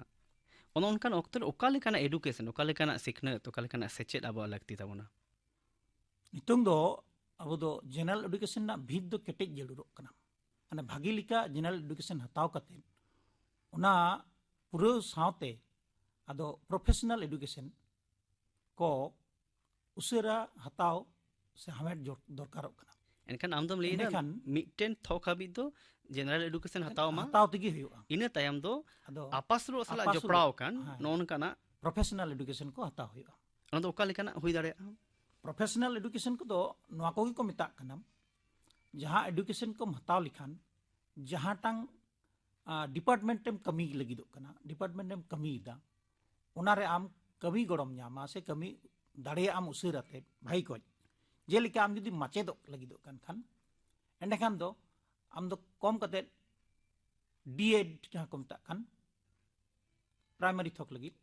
ᱚᱱᱟ ᱚᱱᱠᱟᱱ ᱚᱠᱛᱚ ᱨᱮ ᱚᱠᱟ ᱞᱮᱠᱟᱱᱟᱜ ᱮᱰᱩᱠᱮᱥᱚᱱ, ᱚᱠᱟ ᱞᱮᱠᱟᱱᱟᱜ ᱥᱤᱠᱷᱱᱟᱹᱛ, ᱚᱠᱟ ᱞᱮᱠᱟᱱᱟᱜ ᱥᱮᱪᱮᱫ ᱟᱵᱚᱣᱟᱜ ᱞᱟᱹᱠᱛᱤ ᱛᱟᱵᱚᱱᱟ? ᱱᱤᱛᱚᱝ ᱫᱚ ᱟᱵᱚ ᱫᱚ ᱡᱮᱱᱟᱨᱮᱞ ᱮᱰᱩᱠᱮᱥᱚᱱ ᱨᱮᱱᱟᱜ ᱵᱷᱤᱛ ᱫᱚ ᱠᱮᱴᱮᱡ ᱡᱟᱹᱨᱩᱲᱚᱜ ᱠᱟᱱᱟ᱾ ᱢᱟᱱᱮ ᱵᱷᱟᱜᱤ ᱞᱮᱠᱟ ᱡᱮᱱᱟᱨᱮᱞ ᱮᱰᱩᱠᱮᱥᱚᱱ ᱦᱟᱛᱟᱣ ᱠᱟᱛᱮ ᱚᱱᱟ ᱯᱩᱨᱟᱹᱣ ᱥᱟᱶᱛᱮ ᱟᱫᱚ ᱯᱨᱚᱯᱷᱮᱥᱚᱱᱟᱞ ᱮᱰᱩᱠᱮᱥᱚᱱ ᱠᱚ ᱩᱥᱟᱹᱨᱟ ᱦᱟᱛᱟᱣ ᱥᱮ ᱦᱟᱢᱮᱴ ᱡᱚ- ᱫᱚᱨᱠᱟᱨᱚᱜ ᱠᱟᱱᱟ᱾ ᱮᱱᱠᱷᱟᱱ ᱟᱢ ᱫᱚᱢ ᱞᱟᱹᱭ ᱮᱫᱟ ᱮᱸᱰᱮᱠᱷᱟᱱ ᱢᱤᱫᱴᱮᱱ ᱛᱷᱚᱠ ᱦᱟᱹᱵᱤᱡ ᱫᱚ ᱡᱮᱱᱟᱨᱮᱞ ᱮᱰᱩᱠᱮᱥᱚᱱ ᱦᱟᱛᱟᱣ ᱢᱟ, ᱦᱟᱛᱟᱣ ᱛᱮᱜᱮ ᱦᱩᱭᱩᱜᱼᱟ᱾ ᱤᱱᱟᱹ ᱛᱟᱭᱚᱢ ᱫᱚ ᱟᱫᱚ ᱟᱯᱟᱥᱩᱞᱚᱜ ᱥᱟᱞᱟᱜ ᱟᱯᱟᱥᱩᱞᱚᱜ, ᱡᱚᱯᱲᱟᱣ ᱟᱠᱟᱱ ᱦᱮᱸ᱾ ᱱᱚᱜᱼᱚ ᱱᱚᱝᱠᱟᱱᱟᱜ, ᱯᱨᱚᱯᱷᱮᱥᱚᱱᱟᱞ ᱮᱰᱩᱠᱮᱥᱚᱱ ᱠᱚ ᱦᱟᱛᱟᱣ ᱦᱩᱭᱩᱜᱼᱟ᱾ ᱚᱱᱟ ᱫᱚ ᱚᱠᱟ ᱞᱮᱠᱟᱱᱟᱜ ᱦᱩᱭ ᱫᱟᱲᱮᱭᱟᱜᱼᱟ? ᱯᱨᱚᱯᱷᱮᱥᱚᱱᱟᱞ ᱮᱰᱩᱠᱮᱥᱚᱱ ᱠᱚᱫᱚ ᱱᱚᱣᱟ ᱠᱚᱜᱮ ᱠᱚ ᱢᱮᱛᱟᱜ ᱠᱟᱱᱟ, ᱡᱟᱦᱟᱸ ᱮᱰᱩᱠᱮᱥᱚᱱ ᱠᱚᱢ ᱦᱟᱛᱟᱣ ᱞᱮᱠᱷᱟᱱ ᱡᱟᱦᱟᱸᱴᱟᱝ ᱰᱤᱯᱟᱨᱴᱢᱮᱱᱴ ᱮᱢ ᱠᱟᱹᱢᱤ ᱞᱟᱹᱜᱤᱫᱚᱜ ᱠᱟᱱᱟ, ᱰᱤᱯᱟᱨᱴᱢᱮᱱᱴ ᱮᱢ ᱠᱟᱹᱢᱤᱭᱮᱫᱟ, ᱚᱱᱟᱨᱮ ᱟᱢ ᱠᱟᱹᱢᱤ ᱜᱚᱲᱚᱢ ᱧᱟᱢᱟ ᱥᱮ ᱠᱟᱹᱢᱤ ᱫᱟᱲᱮᱭᱟᱜ ᱟᱢ ᱩᱥᱟᱹᱨᱟ ᱛᱮ ᱵᱷᱟᱹᱜᱤ ᱠᱚᱡ᱾ ᱡᱮᱞᱮᱠᱟ ᱟᱢ ᱡᱩᱫᱤ ᱢᱟᱪᱮᱫᱚᱜ ᱞᱟᱹᱜᱤᱫᱚᱜ ᱠᱟᱱ ᱠᱷᱟᱱ, ᱮᱸᱰᱮᱠᱷᱟᱱ ᱫᱚ ᱟᱢ ᱫᱚ ᱠᱚᱢ ᱠᱟᱛᱮ ᱰᱤᱮᱰ ᱡᱟᱦᱟᱸ ᱠᱚ ᱢᱮᱛᱟᱜ ᱠᱟᱱ ᱯᱨᱟᱭᱢᱟᱨᱤ ᱛᱷᱚᱠ ᱞᱟᱹᱜᱤᱫ,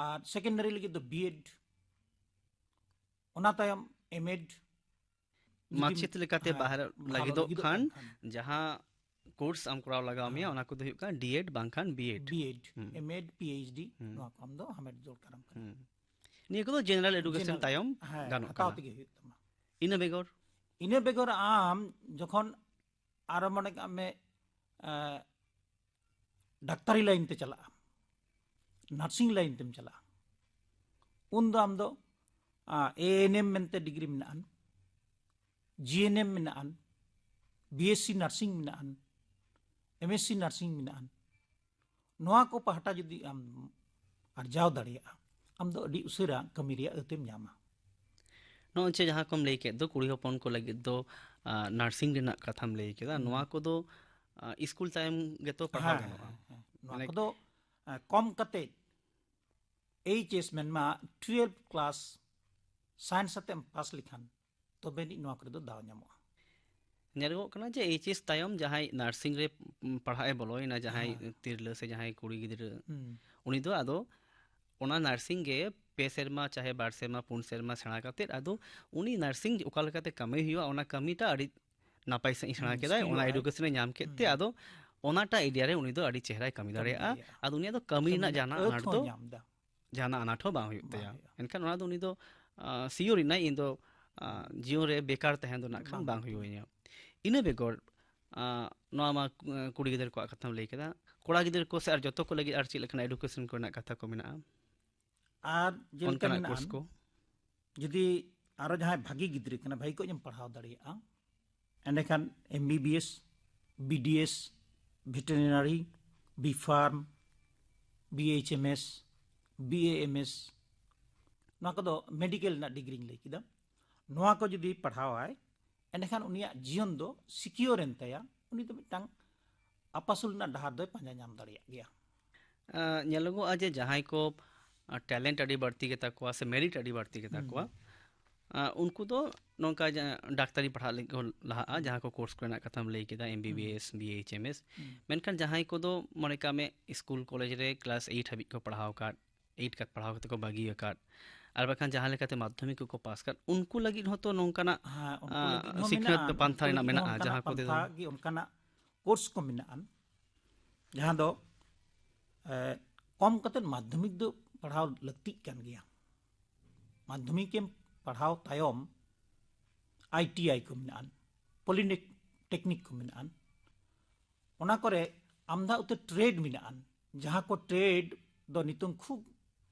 ᱟᱨ ᱥᱮᱠᱮᱱᱰᱟᱨᱤ ᱞᱟᱹᱜᱤᱫ ᱫᱚ ᱵᱤᱮᱰ, ᱚᱱᱟ ᱛᱟᱭᱚᱢ ᱮᱢᱮᱰ᱾ ᱢᱟᱪᱮᱫ ᱞᱮᱠᱟᱛᱮ ᱵᱟᱦᱨᱮ ᱞᱟᱹᱜᱤᱫᱚᱜ ᱠᱷᱟᱱ ᱡᱟᱦᱟᱸ ᱠᱳᱨᱥ ᱟᱢ ᱠᱚᱨᱟᱣ ᱞᱟᱜᱟᱣ ᱢᱮᱭᱟ, ᱦᱮᱸ᱾ ᱚᱱᱟ ᱠᱚᱫᱚ ᱦᱩᱭᱩᱜ ᱠᱟᱱᱟ ᱰᱤᱮᱰ ᱵᱟᱝᱠᱷᱟᱱ ᱵᱤᱮᱰ᱾ ᱵᱤᱮᱰ, ᱦᱩᱸ᱾ ᱦᱩᱸ᱾ ᱱᱚᱣᱟ ᱠᱚ ᱟᱢ ᱫᱚ ᱦᱟᱢᱮᱴ ᱫᱚᱨᱠᱟᱨᱟᱢ ᱠᱟᱱᱟ᱾ ᱦᱩᱸ᱾ ᱱᱤᱭᱟᱹ ᱠᱚᱫᱚ ᱡᱮᱱᱟᱨᱟᱞ ᱮᱰᱩᱠᱮᱥᱚᱱ ᱡᱮᱱᱟᱨᱟᱞ, ᱛᱟᱭᱚᱢ ᱦᱮᱸ, ᱜᱟᱱᱚᱜ ᱦᱟᱛᱟᱣ ᱠᱟᱱᱟ᱾ ᱛᱮᱜᱮ ᱦᱩᱭᱩᱜ ᱛᱟᱢᱟ᱾ ᱤᱱᱟᱹ ᱵᱮᱜᱚᱨ ᱤᱱᱟᱹ ᱵᱮᱜᱚᱨ ᱟᱢ ᱡᱚᱠᱷᱚᱱ ᱟᱨᱚ ᱢᱚᱱᱮ ᱠᱟᱜ ᱢᱮ, ᱮ, ᱰᱟᱠᱛᱟᱨᱤ ᱞᱟᱭᱤᱱ ᱛᱮ ᱪᱟᱞᱟᱜ ᱟᱢ, ᱱᱟᱨᱥᱤᱝ ᱞᱟᱭᱤᱱ ᱛᱮᱢ ᱪᱟᱞᱟᱜᱼᱟ, ᱩᱱ ᱫᱚ ᱟᱢ ᱫᱚ ᱮ ᱮᱱ ᱮᱢ ᱢᱮᱱᱛᱮ ᱰᱤᱜᱽᱨᱤ ᱢᱮᱱᱟᱜᱼᱟ, ᱡᱤ ᱮᱱ ᱮᱢ ᱢᱮᱱᱟᱜᱼᱟ, ᱵᱤ ᱮᱥ ᱥᱤ ᱱᱟᱨᱥᱤᱝ ᱢᱮᱱᱟᱜᱼᱟ, ᱮᱢ ᱮᱥ ᱥᱤ ᱱᱟᱨᱥᱤᱝ ᱢᱮᱱᱟᱜᱼᱟ, ᱱᱚᱣᱟ ᱠᱚ ᱯᱟᱦᱴᱟ ᱡᱩᱫᱤ ᱟᱢ ᱟᱨᱡᱟᱣ ᱫᱟᱲᱮᱭᱟᱜᱼᱟ, ᱟᱢ ᱫᱚ ᱟᱹᱰᱤ ᱩᱥᱟᱹᱨᱟ ᱠᱟᱹᱢᱤ ᱨᱮᱭᱟᱜ ᱟᱹᱛᱮᱢ ᱧᱟᱢᱟ᱾ ᱱᱚᱜᱼᱚᱭ ᱡᱮ ᱡᱟᱦᱟᱸ ᱠᱚᱢ ᱞᱟᱹᱭ ᱠᱮᱫ ᱫᱚ, ᱠᱩᱲᱤ ᱦᱚᱯᱚᱱ ᱠᱚ ᱞᱟᱹᱜᱤᱫ ᱫᱚ ᱱᱟᱨᱥᱤᱝ ᱨᱮᱱᱟᱜ ᱠᱟᱛᱷᱟᱢ ᱞᱟᱹᱭ ᱠᱮᱫᱟ, ᱱᱚᱣᱟ ᱠᱚᱫᱚ ᱥᱠᱩᱞ ᱛᱟᱭᱚᱢ ᱜᱮᱛᱚ ᱯᱟᱲᱦᱟᱣ ᱜᱟᱱᱚᱜᱼᱟ? ᱦᱮᱸ, ᱱᱚᱣᱟ ᱠᱚᱫᱚ ᱠᱚᱢ ᱠᱟᱛᱮ ᱮᱭᱤᱪ ᱮᱥ ᱢᱮᱱᱢᱟ ᱴᱩᱭᱮᱞᱵᱷ ᱠᱞᱟᱥ ᱥᱟᱭᱮᱱᱥ ᱟᱛᱮᱢ ᱯᱟᱥ ᱞᱮᱠᱷᱟᱱ ᱛᱚᱵᱮ ᱟᱹᱱᱤᱡ ᱱᱚᱣᱟ ᱠᱚᱨᱮ ᱫᱚ ᱫᱟᱣ ᱧᱟᱢᱚᱜᱼᱟ᱾ ᱧᱮᱞᱚᱜᱚᱜ ᱠᱟᱱᱟ ᱡᱮ ᱮᱭᱤᱪ ᱮᱥ ᱛᱟᱭᱚᱢ ᱡᱟᱦᱟᱸᱭ ᱱᱟᱨᱥᱤᱝ ᱨᱮ ᱯᱟᱲᱦᱟᱜ ᱮ ᱵᱚᱞᱚᱭᱮᱱᱟ, ᱡᱟᱦᱟᱸᱭ ᱛᱤᱨᱞᱟᱹ ᱥᱮ ᱡᱟᱦᱟᱸᱭ ᱠᱩᱲᱤ ᱜᱤᱫᱽᱨᱟᱹ, ᱩᱱᱤ ᱫᱚ ᱟᱫᱚ ᱚᱱᱟ ᱱᱟᱨᱥᱤᱝ ᱜᱮ ᱯᱮ ᱥᱮᱨᱢᱟ, ᱪᱟᱦᱮ ᱵᱟᱨ ᱥᱮᱨᱢᱟ, ᱯᱩᱱ ᱥᱮᱨᱢᱟ ᱥᱮᱬᱟ ᱠᱟᱛᱮᱫ ᱟᱫᱚ ᱩᱱᱤ ᱱᱟᱨᱥᱤᱝ ᱚᱠᱟ ᱞᱮᱠᱟᱛᱮ ᱠᱟᱹᱢᱤ ᱦᱩᱭᱩᱜᱼᱟ, ᱚᱱᱟ ᱠᱟᱹᱢᱤᱴᱟ ᱟᱹᱰᱤ ᱱᱟᱯᱟᱭ ᱥᱟᱺᱦᱤᱡ ᱥᱮᱬᱟ ᱠᱮᱫᱟᱭ, ᱚᱱᱟ ᱮᱰᱩᱠᱮᱥᱚᱱ ᱮ ᱧᱟᱢ ᱠᱮᱫ ᱛᱮ ᱟᱫᱚ ᱚᱱᱟᱴᱟᱜ ᱮᱨᱤᱭᱟ ᱨᱮ ᱩᱱᱤ ᱫᱚ ᱟᱹᱰᱤ ᱪᱮᱦᱨᱟᱭ ᱠᱟᱹᱢᱤ ᱫᱟᱲᱮᱭᱟᱜᱼᱟ᱾ ᱟᱫᱚ ᱩᱱᱤᱭᱟᱜ ᱫᱚ ᱠᱟᱹᱢᱤ ᱨᱮᱱᱟᱜ ᱡᱟᱦᱟᱱᱟᱜ ᱟᱱᱟᱴ ᱫᱚ ᱡᱟᱦᱟᱱᱟᱜ ᱟᱱᱟᱴ ᱦᱚᱸ ᱵᱟᱝ ᱦᱩᱭᱩᱜ ᱛᱟᱭᱟ᱾ ᱮᱱᱠᱷᱟᱱ ᱚᱱᱟ ᱫᱚ ᱩᱱᱤ ᱫᱚ ᱥᱤᱭᱳᱨ ᱮᱱᱟᱭ, ᱤᱧ ᱫᱚ ᱡᱤᱭᱚᱱ ᱨᱮ ᱵᱮᱠᱟᱨ ᱛᱟᱦᱮᱸ ᱫᱚ ᱱᱟᱜ ᱠᱷᱟᱱ ᱵᱟᱝ ᱦᱩᱭᱩᱜ ᱤᱧᱟᱹ᱾ ᱤᱱᱟᱹ ᱵᱮᱜᱚᱨ ᱱᱚᱣᱟ ᱢᱟ ᱠᱩᱲᱤ ᱜᱤᱫᱽᱨᱟᱹ ᱠᱚᱣᱟᱜ ᱠᱟᱛᱷᱟᱢ ᱞᱟᱹᱭ ᱠᱮᱫᱟ, ᱠᱚᱲᱟ ᱜᱤᱫᱽᱨᱟᱹ ᱠᱚ ᱥᱮ ᱟᱨ ᱡᱚᱛᱚ ᱠᱚ ᱞᱟᱹᱜᱤᱫ ᱟᱨ ᱪᱮᱫ ᱞᱮᱠᱟᱱᱟᱜ ᱮᱰᱩᱠᱮᱥᱚᱱ ᱠᱚᱨᱮᱱᱟᱜ ᱠᱟᱛᱷᱟ ᱠᱚ ᱢᱮᱱᱟᱜᱼᱟ? ᱟᱨ ᱡᱮᱞᱮᱠᱟ ᱚᱱᱠᱟᱱᱟᱜ ᱢᱮᱱᱟᱜᱼᱟ, ᱠᱳᱨᱥ ᱠᱚ? ᱡᱩᱫᱤ ᱟᱨᱚ ᱡᱟᱦᱟᱸᱭ ᱵᱷᱟᱹᱜᱤ ᱜᱤᱫᱽᱨᱟᱹ ᱠᱟᱱᱟ, ᱵᱷᱟᱹᱜᱤ ᱠᱚᱡ ᱮᱢ ᱯᱟᱲᱦᱟᱣ ᱫᱟᱲᱮᱭᱟᱜᱼᱟ, ᱮᱸᱰᱮᱠᱷᱟᱱ M B B S, B D S, veterinary, B pharm, B H M S, B A M S, ᱱᱚᱣᱟ ᱠᱚᱫᱚ ᱢᱮᱰᱤᱠᱮᱞ ᱨᱮᱱᱟᱜ ᱰᱤᱜᱽᱨᱤᱧ ᱞᱟᱹᱭ ᱠᱮᱫᱟ᱾ ᱱᱚᱣᱟ ᱠᱚ ᱡᱩᱫᱤ ᱯᱟᱲᱦᱟᱣᱟᱭ, ᱮᱸᱰᱮᱠᱷᱟᱱ ᱩᱱᱤᱭᱟᱜ ᱡᱤᱭᱚᱱ ᱫᱚ ᱥᱤᱠᱤᱭᱳᱨ ᱮᱱ ᱛᱟᱭᱟ, ᱩᱱᱤ ᱫᱚ ᱢᱤᱫᱴᱟᱝ ᱟᱯᱟᱥᱩᱞ ᱨᱮᱱᱟᱜ ᱰᱟᱦᱟᱨ ᱫᱚᱭ ᱯᱟᱸᱡᱟ ᱧᱟᱢ ᱫᱟᱲᱮᱭᱟᱜ ᱜᱮᱭᱟ᱾ ᱧᱮᱞᱚᱜᱚᱜᱼᱟ ᱡᱮ ᱡᱟᱦᱟᱸᱭ ᱠᱚ ᱴᱮᱞᱮᱱᱴ ᱟᱹᱰᱤ ᱵᱟᱹᱲᱛᱤ ᱜᱮᱛᱟ ᱠᱚᱣᱟ ᱥᱮ ᱢᱮᱨᱤᱴ ᱟᱹᱰᱤ ᱵᱟᱹᱲᱛᱤ ᱜᱮᱛᱟ ᱠᱚᱣᱟ, ᱩᱱᱠᱩ ᱫᱚ ᱱᱚᱝᱠᱟ ᱰᱟᱠᱛᱟᱨᱤ ᱯᱟᱲᱦᱟᱜ ᱞᱟᱹᱜᱤᱫ ᱠᱚ ᱞᱟᱦᱟᱜᱼᱟ, ᱡᱟᱦᱟᱸ ᱠᱚ ᱠᱳᱨᱥ ᱠᱚᱨᱮᱱᱟᱜ ᱠᱟᱛᱷᱟᱢ ᱞᱟᱹᱭ ᱠᱮᱫᱟ, ᱮᱢ B B S, B H M S. ᱢᱮᱱᱠᱷᱟᱱ ᱡᱟᱦᱟᱸᱭ ᱠᱚᱫᱚ ᱢᱚᱱᱮ ᱠᱟᱜ ᱢᱮ ᱥᱠᱩᱞ ᱠᱚᱞᱮᱡᱽ ᱨᱮ ᱠᱞᱟᱥ ᱮᱭᱤᱴ ᱦᱟᱹᱵᱤᱡ ᱠᱚ ᱯᱟᱲᱦᱟᱣ ᱟᱠᱟᱫ, ᱮᱭᱤᱴ ᱠᱟᱛᱮ ᱯᱟᱲᱦᱟᱣ ᱠᱟᱛᱮ ᱠᱚ ᱵᱟᱹᱜᱤ ᱟᱠᱟᱫ, ᱟᱨ ᱵᱟᱠᱷᱟᱱ ᱡᱟᱦᱟᱸ ᱞᱮᱠᱟᱛᱮ ᱢᱟᱫᱽᱫᱷᱚᱢᱤᱠ ᱠᱚᱠᱚ ᱯᱟᱥ ᱟᱠᱟᱫ, ᱩᱱᱠᱩ ᱞᱟᱹᱜᱤᱫ ᱦᱚᱸᱛᱚ ᱱᱚᱝᱠᱟᱱᱟᱜ ᱦᱮᱸ, ᱩᱱᱠᱩ ᱞᱟᱹᱜᱤᱫ ᱦᱚᱸ ᱥᱤᱠᱷᱱᱟᱹᱛ ᱢᱮᱱᱟᱜᱼᱟ, ᱯᱟᱱᱛᱷᱟ ᱩᱱᱠᱩ ᱨᱮᱱᱟᱜ ᱞᱟᱹᱜᱤᱫ ᱦᱚᱸ ᱢᱮᱱᱟᱜᱼᱟ, ᱚᱱᱠᱟᱱᱟᱜ ᱡᱟᱦᱟᱸ ᱠᱚᱫᱚ ᱯᱟᱱᱛᱷᱟ ᱜᱮ, ᱚᱱᱠᱟᱱᱟᱜ ᱠᱳᱨᱥ ᱠᱚ ᱢᱮᱱᱟᱜᱼᱟ, ᱡᱟᱦᱟᱸ ᱫᱚ ᱮ, ᱠᱚᱢ ᱠᱟᱛᱮ ᱢᱟᱫᱽᱫᱷᱚᱢᱤᱠ ᱫᱚ ᱯᱟᱲᱦᱟᱣ ᱞᱟᱹᱠᱛᱤᱜ ᱠᱟᱱ ᱜᱮᱭᱟ᱾ ᱢᱟᱫᱽᱫᱷᱚᱢᱤᱠ ᱮᱢ ᱯᱟᱲᱦᱟᱣ ᱛᱟᱭᱚᱢ ᱟᱭ ᱴᱤ ᱟᱭ ᱠᱚ ᱢᱮᱱᱟᱜᱼᱟ, ᱯᱚᱞᱤᱴᱮᱠᱱᱤᱠ ᱠᱚ ᱢᱮᱱᱟᱜᱼᱟ, ᱚᱱᱟ ᱠᱚᱨᱮ ᱟᱢᱫᱟ ᱩᱛᱟᱹᱨ ᱴᱨᱮᱰ ᱢᱮᱱᱟᱜᱼᱟ, ᱡᱟᱦᱟᱸ ᱠᱚ ᱴᱨᱮᱰ ᱫᱚ ᱱᱤᱛᱚᱝ ᱠᱷᱩᱵ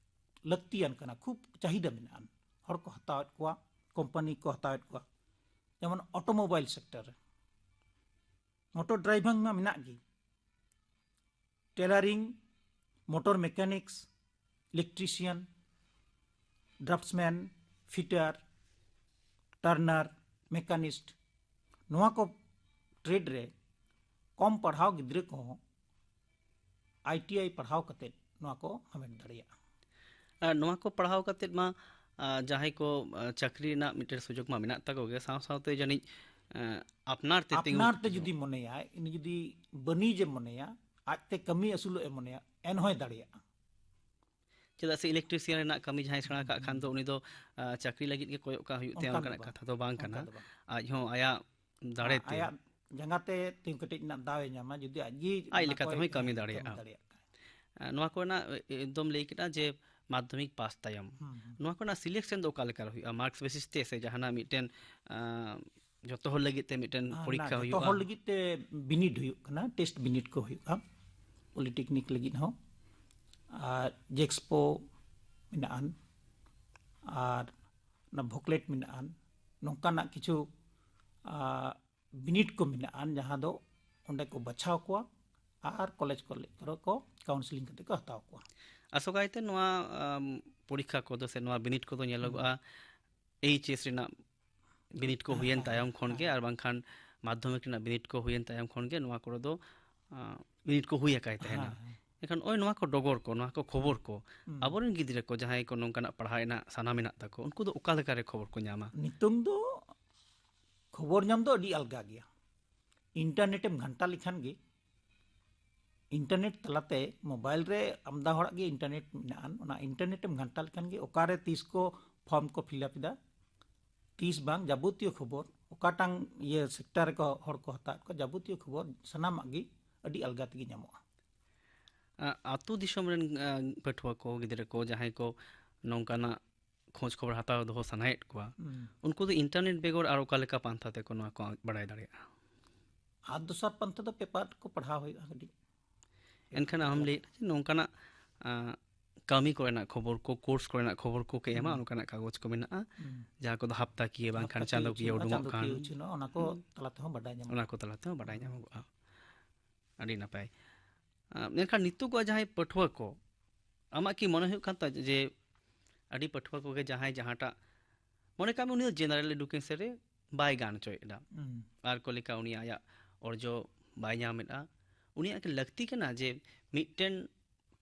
ᱞᱟᱹᱠᱛᱤᱭᱟᱱ ᱠᱟᱱᱟ, ᱠᱷᱩᱵ ᱪᱟᱦᱤᱫᱟ ᱢᱮᱱᱟᱜᱼᱟ, ᱦᱚᱲ ᱠᱚ ᱦᱟᱛᱟᱣᱮᱫ ᱠᱚᱣᱟ, ᱠᱳᱢᱯᱟᱱᱤ ᱠᱚ ᱦᱟᱛᱟᱣᱮᱫ ᱠᱚᱣᱟ᱾ ᱡᱮᱢᱚᱱ ᱚᱴᱳᱢᱳᱵᱟᱭᱤᱞ ᱥᱮᱠᱴᱚᱨ ᱨᱮ, ᱢᱚᱴᱚᱨ ᱰᱨᱟᱭᱵᱷᱤᱝ ᱢᱟ ᱢᱮᱱᱟᱜ ᱜᱮ, ᱴᱮᱞᱟᱨᱤᱝ, ᱢᱚᱴᱚᱨ ᱢᱮᱠᱟᱱᱤᱠᱥ, ᱤᱞᱮᱠᱴᱨᱤᱥᱤᱭᱟᱱ, ᱰᱨᱟᱯᱴᱥᱢᱮᱱ, ᱯᱷᱤᱴᱟᱨ, ᱴᱟᱨᱱᱟᱨ, ᱢᱮᱠᱟᱱᱤᱥᱴ, ᱱᱚᱣᱟ ᱠᱚ ᱴᱨᱮᱰ ᱨᱮ ᱠᱚᱢ ᱯᱟᱲᱦᱟᱣ ᱜᱤᱫᱽᱨᱟᱹ ᱠᱚᱦᱚᱸ ᱟᱭ ᱴᱤ ᱟᱭ ᱯᱟᱲᱦᱟᱣ ᱠᱟᱛᱮ ᱱᱚᱣᱟ ᱠᱚ ᱦᱟᱢᱮᱴ ᱫᱟᱲᱮᱭᱟᱜᱼᱟ᱾ ᱟᱨ ᱱᱚᱣᱟ ᱠᱚ ᱯᱟᱲᱦᱟᱣ ᱠᱟᱛᱮᱫ ᱢᱟ ᱟᱨ ᱡᱟᱦᱟᱸᱭ ᱠᱚ ᱟᱨ ᱪᱟᱹᱠᱨᱤ ᱨᱮᱱᱟᱜ ᱢᱤᱫᱴᱮᱱ ᱥᱩᱡᱳᱜᱽ ᱢᱟ ᱢᱮᱱᱟᱜ ᱛᱟᱠᱚ ᱜᱮ, ᱥᱟᱶ ᱥᱟᱶᱛᱮ ᱡᱟᱹᱱᱤᱡ ᱟᱨ ᱟᱯᱱᱟᱨ ᱛᱮ ᱛᱤᱸᱜᱩ ᱟᱯᱱᱟᱨ ᱛᱮ ᱡᱩᱫᱤ ᱢᱚᱱᱮᱭᱟᱭ, ᱩᱱᱤ ᱡᱩᱫᱤ ᱵᱟᱹᱱᱤᱡᱽ ᱮ ᱢᱚᱱᱮᱭᱟ, ᱟᱡᱛᱮ ᱠᱟᱹᱢᱤ ᱟᱹᱥᱩᱞᱚᱜ ᱮ ᱢᱚᱱᱮᱭᱟ, ᱮᱱᱦᱚᱸᱭ ᱫᱟᱲᱮᱭᱟᱜᱼᱟ᱾ ᱪᱮᱫᱟᱜ ᱥᱮ ᱤᱞᱮᱠᱴᱨᱤᱥᱤᱭᱟᱱ ᱨᱮᱱᱟᱜ ᱠᱟᱹᱢᱤ ᱡᱟᱦᱟᱸᱭ ᱥᱮᱬᱟ ᱠᱟᱜ ᱠᱷᱟᱱ ᱫᱚ, ᱩᱱᱤ ᱫᱚ ᱟᱨ ᱪᱟᱹᱠᱨᱤ ᱞᱟᱹᱜᱤᱫ ᱜᱮ ᱠᱚᱭᱚᱜ ᱠᱟᱜ ᱦᱩᱭᱩᱜ ᱛᱟᱭᱟ, ᱚᱱᱠᱟᱱ ᱫᱚ ᱚᱱᱠᱟᱱᱟᱜ ᱵᱟᱝ᱾ ᱠᱟᱛᱷᱟ ᱫᱚ ᱵᱟᱝ ᱚᱱᱠᱟ ᱠᱟᱱᱟ᱾ ᱫᱚ ᱵᱟᱝ᱾ ᱟᱡ ᱦᱚᱸ ᱟᱭᱟᱜ ᱫᱟᱲᱮ ᱛᱮ ᱟᱭᱟᱜ ᱡᱟᱸᱜᱟ ᱛᱮ ᱛᱤᱸᱜᱩ ᱠᱮᱴᱮᱡ ᱨᱮᱱᱟᱜ ᱫᱟᱣ ᱮ ᱧᱟᱢᱟ, ᱡᱩᱫᱤ ᱟᱡ ᱜᱮ ᱟᱡ ᱚᱱᱟ ᱞᱮᱠᱟᱛᱮ ᱠᱚᱭ ᱦᱚᱸᱭ ᱠᱟᱹᱢᱤ ᱠᱟᱹᱢᱤ ᱫᱟᱲᱮᱭᱟᱜᱼᱟ᱾ ᱫᱟᱲᱮᱭᱟᱜ ᱠᱷᱟᱱ᱾ ᱟᱨ ᱱᱚᱣᱟ ᱠᱚᱨᱮᱱᱟᱜ ᱮᱠᱫᱚᱢ ᱞᱟᱹᱭ ᱠᱮᱫᱟ ᱡᱮ ᱢᱟᱫᱽᱫᱷᱚᱢᱤᱠ ᱯᱟᱥ ᱛᱟᱭᱚᱢ, ᱦᱩᱸ, ᱦᱩᱸ᱾ ᱱᱚᱣᱟ ᱠᱚᱨᱮᱱᱟᱜ ᱥᱤᱞᱮᱠᱥᱚᱱ ᱫᱚ ᱚᱠᱟ ᱞᱮᱠᱟ ᱨᱮ ᱦᱩᱭᱩᱜᱼᱟ? ᱢᱟᱨᱠᱥ ᱵᱮᱥᱤᱥ ᱛᱮ ᱥᱮ ᱡᱟᱦᱟᱱᱟᱜ ᱢᱤᱫᱴᱮᱱ ᱟᱸ, ᱡᱚᱛᱚ ᱦᱚᱲ ᱞᱟᱹᱜᱤᱫ ᱛᱮ ᱢᱤᱫᱴᱮᱱ ᱟᱨ ᱯᱚᱨᱤᱠᱠᱷᱟ ᱡᱚᱛᱚ ᱦᱩᱭᱩᱜᱼᱟ? ᱦᱚᱲ ᱞᱟᱹᱜᱤᱫ ᱛᱮ ᱵᱤᱱᱤᱰ ᱦᱩᱭᱩᱜ ᱠᱟᱱᱟ, ᱴᱮᱥᱴ ᱵᱤᱱᱤᱰ ᱠᱚ ᱦᱩᱭᱩᱜᱼᱟ ᱯᱚᱞᱤᱴᱮᱠᱱᱤᱠ ᱞᱟᱹᱜᱤᱫ ᱦᱚᱸ᱾ ᱟᱨ ᱡᱮᱠᱥᱯᱳ ᱢᱮᱱᱟᱜᱼᱟ, ᱟᱨ ᱚᱱᱟ ᱵᱷᱚᱠᱞᱮᱴ ᱢᱮᱱᱟᱜᱼᱟ, ᱱᱚᱝᱠᱟᱱᱟᱜ ᱠᱤᱪᱷᱩ ᱟᱨ ᱵᱤᱱᱤᱰ ᱠᱚ ᱢᱮᱱᱟᱜᱼᱟ, ᱡᱟᱦᱟᱸ ᱫᱚ ᱚᱸᱰᱮ ᱠᱚ ᱵᱟᱪᱷᱟᱣ ᱠᱚᱣᱟ ᱟᱨ ᱠᱚᱞᱮᱡᱽ ᱠᱚᱨᱮ ᱠᱚ ᱠᱟᱣᱩᱱᱥᱮᱞᱤᱝ ᱠᱟᱛᱮ ᱠᱚ ᱦᱟᱛᱟᱣ ᱠᱚᱣᱟ᱾ ᱟᱥᱚᱠᱟᱭᱛᱮ ᱱᱚᱣᱟ ᱟᱢ, ᱯᱚᱨᱤᱠᱠᱷᱟ ᱠᱚᱫᱚ ᱥᱮ ᱱᱚᱣᱟ ᱵᱤᱱᱤᱰ ᱠᱚᱫᱚ ᱧᱮᱞᱚᱜᱚᱜᱼᱟ ᱮᱭᱤᱪ ᱮᱥ ᱨᱮᱱᱟᱜ ᱵᱤᱱᱤᱰ ᱠᱚ ᱦᱮᱸ, ᱦᱩᱭᱮᱱ ᱦᱮᱸ, ᱛᱟᱭᱚᱢ ᱠᱷᱚᱱ ᱜᱮ, ᱦᱮᱸ᱾ ᱟᱨ ᱵᱟᱝᱠᱷᱟᱱ ᱢᱟᱫᱽᱫᱷᱚᱢᱤᱠ ᱨᱮᱱᱟᱜ ᱵᱤᱱᱤᱰ ᱠᱚ ᱦᱩᱭᱮᱱ ᱛᱟᱭᱚᱢ ᱠᱷᱚᱱ ᱜᱮ ᱱᱚᱣᱟ ᱠᱚᱨᱮ ᱫᱚ ᱟᱸ, ᱵᱤᱱᱤᱰ ᱠᱚ ᱦᱩᱭ ᱟᱠᱟᱭ ᱛᱟᱦᱮᱱᱟ᱾ ᱦᱮᱸ, ᱦᱮᱸ᱾ ᱮᱱᱠᱷᱟᱱ ᱱᱚᱜᱼᱚᱭ ᱱᱚᱣᱟ ᱠᱚ ᱰᱚᱜᱚᱨ ᱠᱚ, ᱱᱚᱣᱟ ᱠᱚ ᱠᱷᱚᱵᱚᱨ ᱠᱚ ᱦᱩᱸ᱾ ᱟᱵᱚᱨᱮᱱ ᱜᱤᱫᱽᱨᱟᱹ ᱠᱚ ᱡᱟᱦᱟᱸᱭ ᱠᱚ ᱱᱚᱝᱠᱟᱱᱟᱜ ᱯᱟᱲᱦᱟᱣ ᱨᱮᱱᱟᱜ ᱥᱟᱱᱟ ᱢᱮᱱᱟᱜ ᱛᱟᱠᱚ, ᱩᱱᱠᱩ ᱫᱚ ᱚᱠᱟ ᱞᱮᱠᱟᱨᱮ ᱠᱷᱚᱵᱚᱨ ᱠᱚ ᱧᱟᱢᱟ? ᱱᱤᱛᱚᱝ ᱫᱚ ᱠᱷᱚᱵᱚᱨ ᱧᱟᱢ ᱫᱚ ᱟᱹᱰᱤ ᱟᱞᱜᱟ ᱜᱮᱭᱟ᱾ ᱤᱱᱴᱟᱨᱱᱮᱴ ᱮᱢ ᱜᱷᱟᱱᱴᱟ ᱞᱮᱠᱷᱟᱱ ᱜᱮ, ᱤᱱᱴᱟᱨᱱᱮᱴ ᱛᱟᱞᱟᱛᱮ ᱢᱳᱵᱟᱭᱤᱞ ᱨᱮ ᱟᱢᱫᱟ ᱦᱚᱲᱟᱜ ᱜᱮ ᱤᱱᱴᱟᱨᱱᱮᱴ ᱢᱮᱱᱟᱜᱼᱟ, ᱚᱱᱟ ᱤᱱᱴᱟᱨᱱᱮᱴ ᱮᱢ ᱜᱷᱟᱱᱴᱟ ᱞᱮᱠᱷᱟᱱ ᱜᱮ ᱚᱠᱟᱨᱮ ᱛᱤᱥ ᱠᱚ ᱯᱷᱚᱨᱢ ᱠᱚ ᱯᱷᱤᱞᱟᱯ ᱮᱫᱟ, ᱛᱤᱥ ᱵᱟᱝ, ᱡᱟᱵᱚᱛᱤᱭᱚ ᱠᱷᱚᱵᱚᱨ, ᱚᱠᱟᱴᱟᱝ ᱤᱭᱟᱹ ᱥᱮᱠᱴᱟᱨ ᱨᱮᱠᱚ ᱦᱚᱲ ᱠᱚ ᱦᱟᱛᱟᱣᱮᱫ ᱠᱚᱣᱟ, ᱡᱟᱵᱚᱛᱤᱭᱚ ᱠᱷᱚᱵᱚᱨ ᱥᱟᱱᱟᱢᱟᱜ ᱜᱮ ᱟᱹᱰᱤ ᱟᱞᱜᱟ ᱛᱮᱜᱮ ᱧᱟᱢᱚᱜᱼᱟ᱾ ᱟ-, ᱟᱛᱳ ᱫᱤᱥᱚᱢ ᱨᱮᱱ ᱟ, ᱯᱟᱹᱴᱷᱩᱣᱟᱹ ᱠᱚ, ᱜᱤᱫᱽᱨᱟᱹ ᱠᱚ, ᱡᱟᱦᱟᱸᱭ ᱠᱚ ᱱᱚᱝᱠᱟᱱᱟᱜ ᱠᱷᱳᱡᱽ ᱠᱷᱚᱵᱚᱨ ᱦᱟᱛᱟᱣ ᱫᱚᱦᱚ ᱥᱟᱱᱟᱭᱮᱫ ᱠᱚᱣᱟ, ᱦᱩᱸ᱾ ᱩᱱᱠᱩ ᱫᱚ ᱤᱱᱴᱟᱨᱱᱮᱴ ᱵᱮᱜᱚᱨ ᱟᱨ ᱚᱠᱟ ᱞᱮᱠᱟ ᱯᱟᱱᱛᱷᱟ ᱛᱮᱠᱚ ᱱᱚᱣᱟ ᱠᱚ ᱵᱟᱲᱟᱭ ᱫᱟᱲᱮᱭᱟᱜᱼᱟ? ᱟᱨ ᱫᱚᱥᱟᱨ ᱯᱟᱱᱛᱷᱟ ᱫᱚ ᱯᱮᱯᱟᱨ ᱠᱚ ᱯᱟᱲᱦᱟᱣ ᱦᱩᱭᱩᱜᱼᱟ ᱠᱟᱹᱴᱤᱡ᱾ ᱮᱱᱠᱷᱟᱱ ᱟᱢ ᱞᱟᱹᱭᱮᱫ ᱡᱮ ᱱᱚᱝᱠᱟᱱᱟᱜ ᱟ, ᱠᱟᱹᱢᱤ ᱠᱚᱨᱮᱱᱟᱜ ᱠᱷᱚᱵᱚᱨ ᱠᱚ, ᱠᱳᱨᱥ ᱠᱚᱨᱮᱱᱟᱜ ᱠᱷᱚᱵᱚᱨ ᱠᱚ ᱠᱚ ᱮᱢᱟ, ᱦᱩᱸ᱾ ᱚᱱᱠᱟᱱᱟᱜ ᱠᱟᱜᱚᱡᱽ ᱠᱚ ᱢᱮᱱᱟᱜᱼᱟ, ᱦᱩᱸ᱾ ᱡᱟᱦᱟᱸ ᱠᱚᱫᱚ ᱦᱟᱯᱛᱟᱠᱤᱭᱟᱹ ᱵᱟᱝᱠᱷᱟᱱ ᱦᱟᱯᱛᱟᱠᱤᱭᱟᱹ ᱪᱟᱸᱫᱚᱠᱤᱭᱟᱹ ᱩᱪᱷᱟᱹᱱᱚᱜᱼᱟ, ᱩᱰᱩᱠᱚᱜ ᱠᱟᱱ, ᱪᱟᱸᱫᱚᱠᱤᱭᱟᱹ ᱩᱪᱷᱟᱹᱱᱚᱜᱼᱟ, ᱚᱱᱟ ᱠᱚ ᱛᱟᱞᱟ ᱛᱮᱦᱚᱸ ᱵᱟᱰᱟᱭ ᱧᱟᱢᱚᱜᱼᱟ᱾ ᱚᱱᱟ ᱠᱚ ᱛᱟᱞᱟ ᱛᱮᱦᱚᱸ ᱵᱟᱰᱟᱭ ᱦᱩᱸ᱾ ᱧᱟᱢᱚᱜᱚᱜᱼᱟ᱾ ᱟᱹᱰᱤ ᱱᱟᱯᱟᱭ᱾ ᱟᱸ, ᱢᱮᱱᱠᱷᱟᱱ ᱱᱤᱛᱚᱜᱟᱜ ᱡᱟᱦᱟᱸᱭ ᱯᱟᱹᱴᱷᱩᱣᱟᱹ ᱠᱚ, ᱟᱢᱟᱜ ᱠᱤ ᱢᱚᱱᱮ ᱦᱩᱭᱩᱜ ᱠᱟᱱ ᱛᱟᱢᱟ ᱡᱮ ᱟᱹᱰᱤ ᱯᱟᱹᱴᱷᱩᱣᱟᱹ ᱠᱚᱜᱮ ᱡᱟᱦᱟᱸᱭ ᱡᱟᱦᱟᱸᱴᱟᱜ, ᱢᱚᱱᱮ ᱠᱟᱜ ᱢᱮ ᱩᱱᱤ ᱫᱚ ᱡᱮᱱᱟᱨᱮᱞ ᱮᱰᱩᱠᱮᱥᱚᱱ ᱨᱮ ᱵᱟᱭ ᱜᱟᱱ ᱦᱚᱪᱚᱭᱮᱫᱟ, ᱦᱩᱸ᱾ ᱟᱨ ᱠᱚ ᱞᱮᱠᱟ ᱩᱱᱤ ᱟᱭᱟᱜ ᱚᱨᱡᱚ ᱵᱟᱭ ᱧᱟᱢᱮᱫᱼᱟ, ᱩᱱᱤᱭᱟᱜ ᱠᱤ ᱞᱟᱹᱠᱛᱤ ᱠᱟᱱᱟ ᱡᱮ ᱢᱤᱫᱴᱮᱱ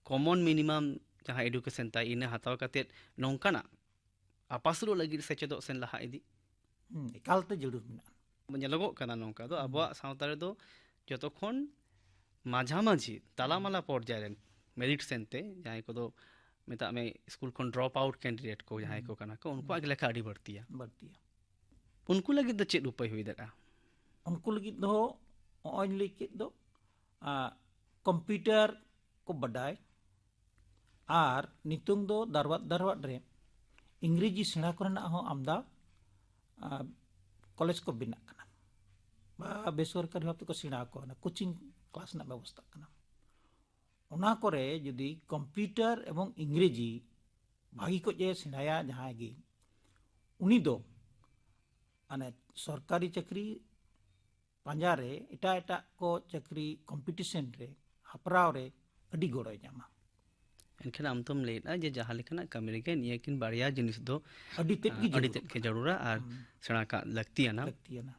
ᱠᱚᱢᱚᱱ ᱢᱤᱱᱤᱢᱟᱢ ᱡᱟᱦᱟᱸ ᱮᱰᱩᱠᱮᱥᱚᱱ ᱛᱟᱭ, ᱤᱱᱟᱹ ᱦᱟᱛᱟᱣ ᱠᱟᱛᱮᱫ ᱱᱚᱝᱠᱟᱱᱟᱜ ᱟᱯᱟᱥᱩᱞᱚᱜ ᱞᱟᱹᱜᱤᱫ ᱥᱮᱪᱮᱫᱚᱜ ᱥᱮᱱ ᱞᱟᱦᱟ ᱤᱫᱤ? ᱦᱩᱸ, ᱮᱠᱟᱞᱛᱮ ᱡᱟᱹᱨᱩᱲ ᱢᱮᱱᱟᱜᱼᱟ᱾ ᱧᱮᱞᱚᱜᱚᱜ ᱠᱟᱱᱟ ᱱᱚᱝᱠᱟ ᱫᱚ, ᱦᱩᱸ᱾ ᱟᱵᱚᱣᱟᱜ ᱥᱟᱶᱛᱟ ᱨᱮᱫᱚ ᱡᱚᱛᱚ ᱠᱷᱚᱱ ᱢᱟᱡᱷᱟᱢᱟᱡᱷᱤ ᱛᱟᱞᱟᱢᱟᱞᱟ ᱯᱚᱨᱡᱟᱭ ᱨᱮᱱ ᱢᱮᱨᱤᱴ ᱥᱮᱱᱛᱮ ᱡᱟᱦᱟᱸᱭ ᱠᱚᱫᱚ, ᱢᱮᱛᱟᱜ ᱢᱮ, ᱥᱠᱩᱞ ᱠᱷᱚᱱ ᱰᱨᱚᱯ ᱟᱣᱩᱴ ᱠᱮᱱᱰᱤᱰᱮᱴ ᱠᱚ ᱡᱟᱦᱟᱸᱭ ᱦᱩᱸ᱾ ᱠᱚ ᱠᱟᱱᱟ ᱠᱚ, ᱩᱱᱠᱩᱣᱟᱜ ᱜᱮ ᱞᱮᱠᱷᱟ ᱟᱹᱰᱤ ᱵᱟᱹᱲᱛᱤᱭᱟ᱾ ᱵᱟᱹᱲᱛᱤᱭᱟ᱾ ᱩᱱᱠᱩ ᱞᱟᱹᱜᱤᱫ ᱫᱚ ᱪᱮᱫ ᱩᱯᱟᱹᱭ ᱦᱩᱭ ᱫᱟᱲᱮᱭᱟᱜᱼᱟ? ᱩᱱᱠᱩ ᱞᱟᱹᱜᱤᱫ ᱫᱚ ᱱᱚᱜᱼᱚᱭ ᱞᱟᱹᱭ ᱠᱮᱫ ᱫᱚ, ᱟ, ᱠᱚᱢᱯᱤᱭᱩᱴᱟᱨ ᱠᱚ ᱵᱟᱰᱟᱭ, ᱟᱨ ᱱᱤᱛᱚᱝ ᱫᱚ ᱫᱟᱨᱣᱟᱫ ᱫᱟᱨᱣᱟᱫ ᱨᱮ ᱤᱝᱨᱮᱡᱤ ᱥᱮᱬᱟ ᱠᱚᱨᱮᱱᱟᱜ ᱦᱚᱸ ᱟᱢᱫᱟ, ᱟ, ᱠᱚᱞᱮᱡᱽ ᱠᱚ ᱵᱮᱱᱟᱜ ᱠᱟᱱᱟ, ᱵᱟ ᱵᱮᱥᱚᱨᱠᱟᱨᱤ ᱵᱷᱟᱵ ᱛᱮᱠᱚ ᱥᱮᱬᱟ ᱟᱠᱚ ᱠᱟᱱᱟ, ᱠᱳᱪᱤᱝ ᱠᱞᱟᱥ ᱨᱮᱱᱟᱜ ᱵᱮᱵᱚᱥᱛᱷᱟᱜ ᱠᱟᱱᱟ᱾ ᱚᱱᱟ ᱠᱚᱨᱮ ᱡᱩᱫᱤ ᱠᱚᱢᱯᱤᱭᱩᱴᱟᱨ ᱮᱵᱚᱝ ᱤᱝᱨᱮᱡᱤ ᱵᱷᱟᱹᱜᱤ ᱠᱚᱡ ᱮ ᱥᱮᱬᱟᱭᱟ ᱡᱟᱦᱟᱸᱭ ᱜᱮ, ᱩᱱᱤ ᱫᱚ ᱢᱟᱱᱮ ᱥᱚᱨᱠᱟᱨᱤ ᱪᱟᱹᱠᱨᱤ ᱯᱟᱸᱡᱟ ᱨᱮ, ᱮᱴᱟᱜ ᱮᱴᱟᱜ ᱠᱚ ᱪᱟᱹᱠᱨᱤ ᱠᱚᱢᱯᱤᱴᱤᱥᱚᱱ ᱨᱮ, ᱦᱟᱯᱲᱟᱣ ᱨᱮ ᱟᱹᱰᱤ ᱜᱚᱲᱚᱭ ᱧᱟᱢᱟ᱾ ᱮᱱᱠᱷᱟᱱ ᱟᱢ ᱛᱚᱢ ᱞᱟᱹᱭᱮᱫᱼᱟ ᱡᱮ ᱡᱟᱦᱟᱸ ᱞᱮᱠᱟᱱᱟᱜ ᱠᱟᱹᱢᱤ ᱨᱮᱜᱮ ᱱᱤᱭᱟᱹ ᱠᱤᱱ ᱵᱟᱨᱭᱟ ᱡᱤᱱᱤᱥ ᱫᱚ ᱟᱹᱰᱤ ᱛᱮᱫ ᱜᱮ ᱟᱹᱰᱤ ᱡᱟᱹᱨᱩᱲᱚᱜ ᱛᱮᱫ ᱜᱮ ᱠᱟᱱᱟ᱾ ᱡᱟᱹᱨᱩᱲᱟ ᱟᱨ ᱦᱩᱸ᱾ ᱥᱮᱬᱟ ᱠᱟᱜ ᱞᱟᱹᱠᱛᱤᱭᱟᱱᱟ᱾ ᱞᱟᱹᱠᱛᱤᱭᱟᱱᱟ᱾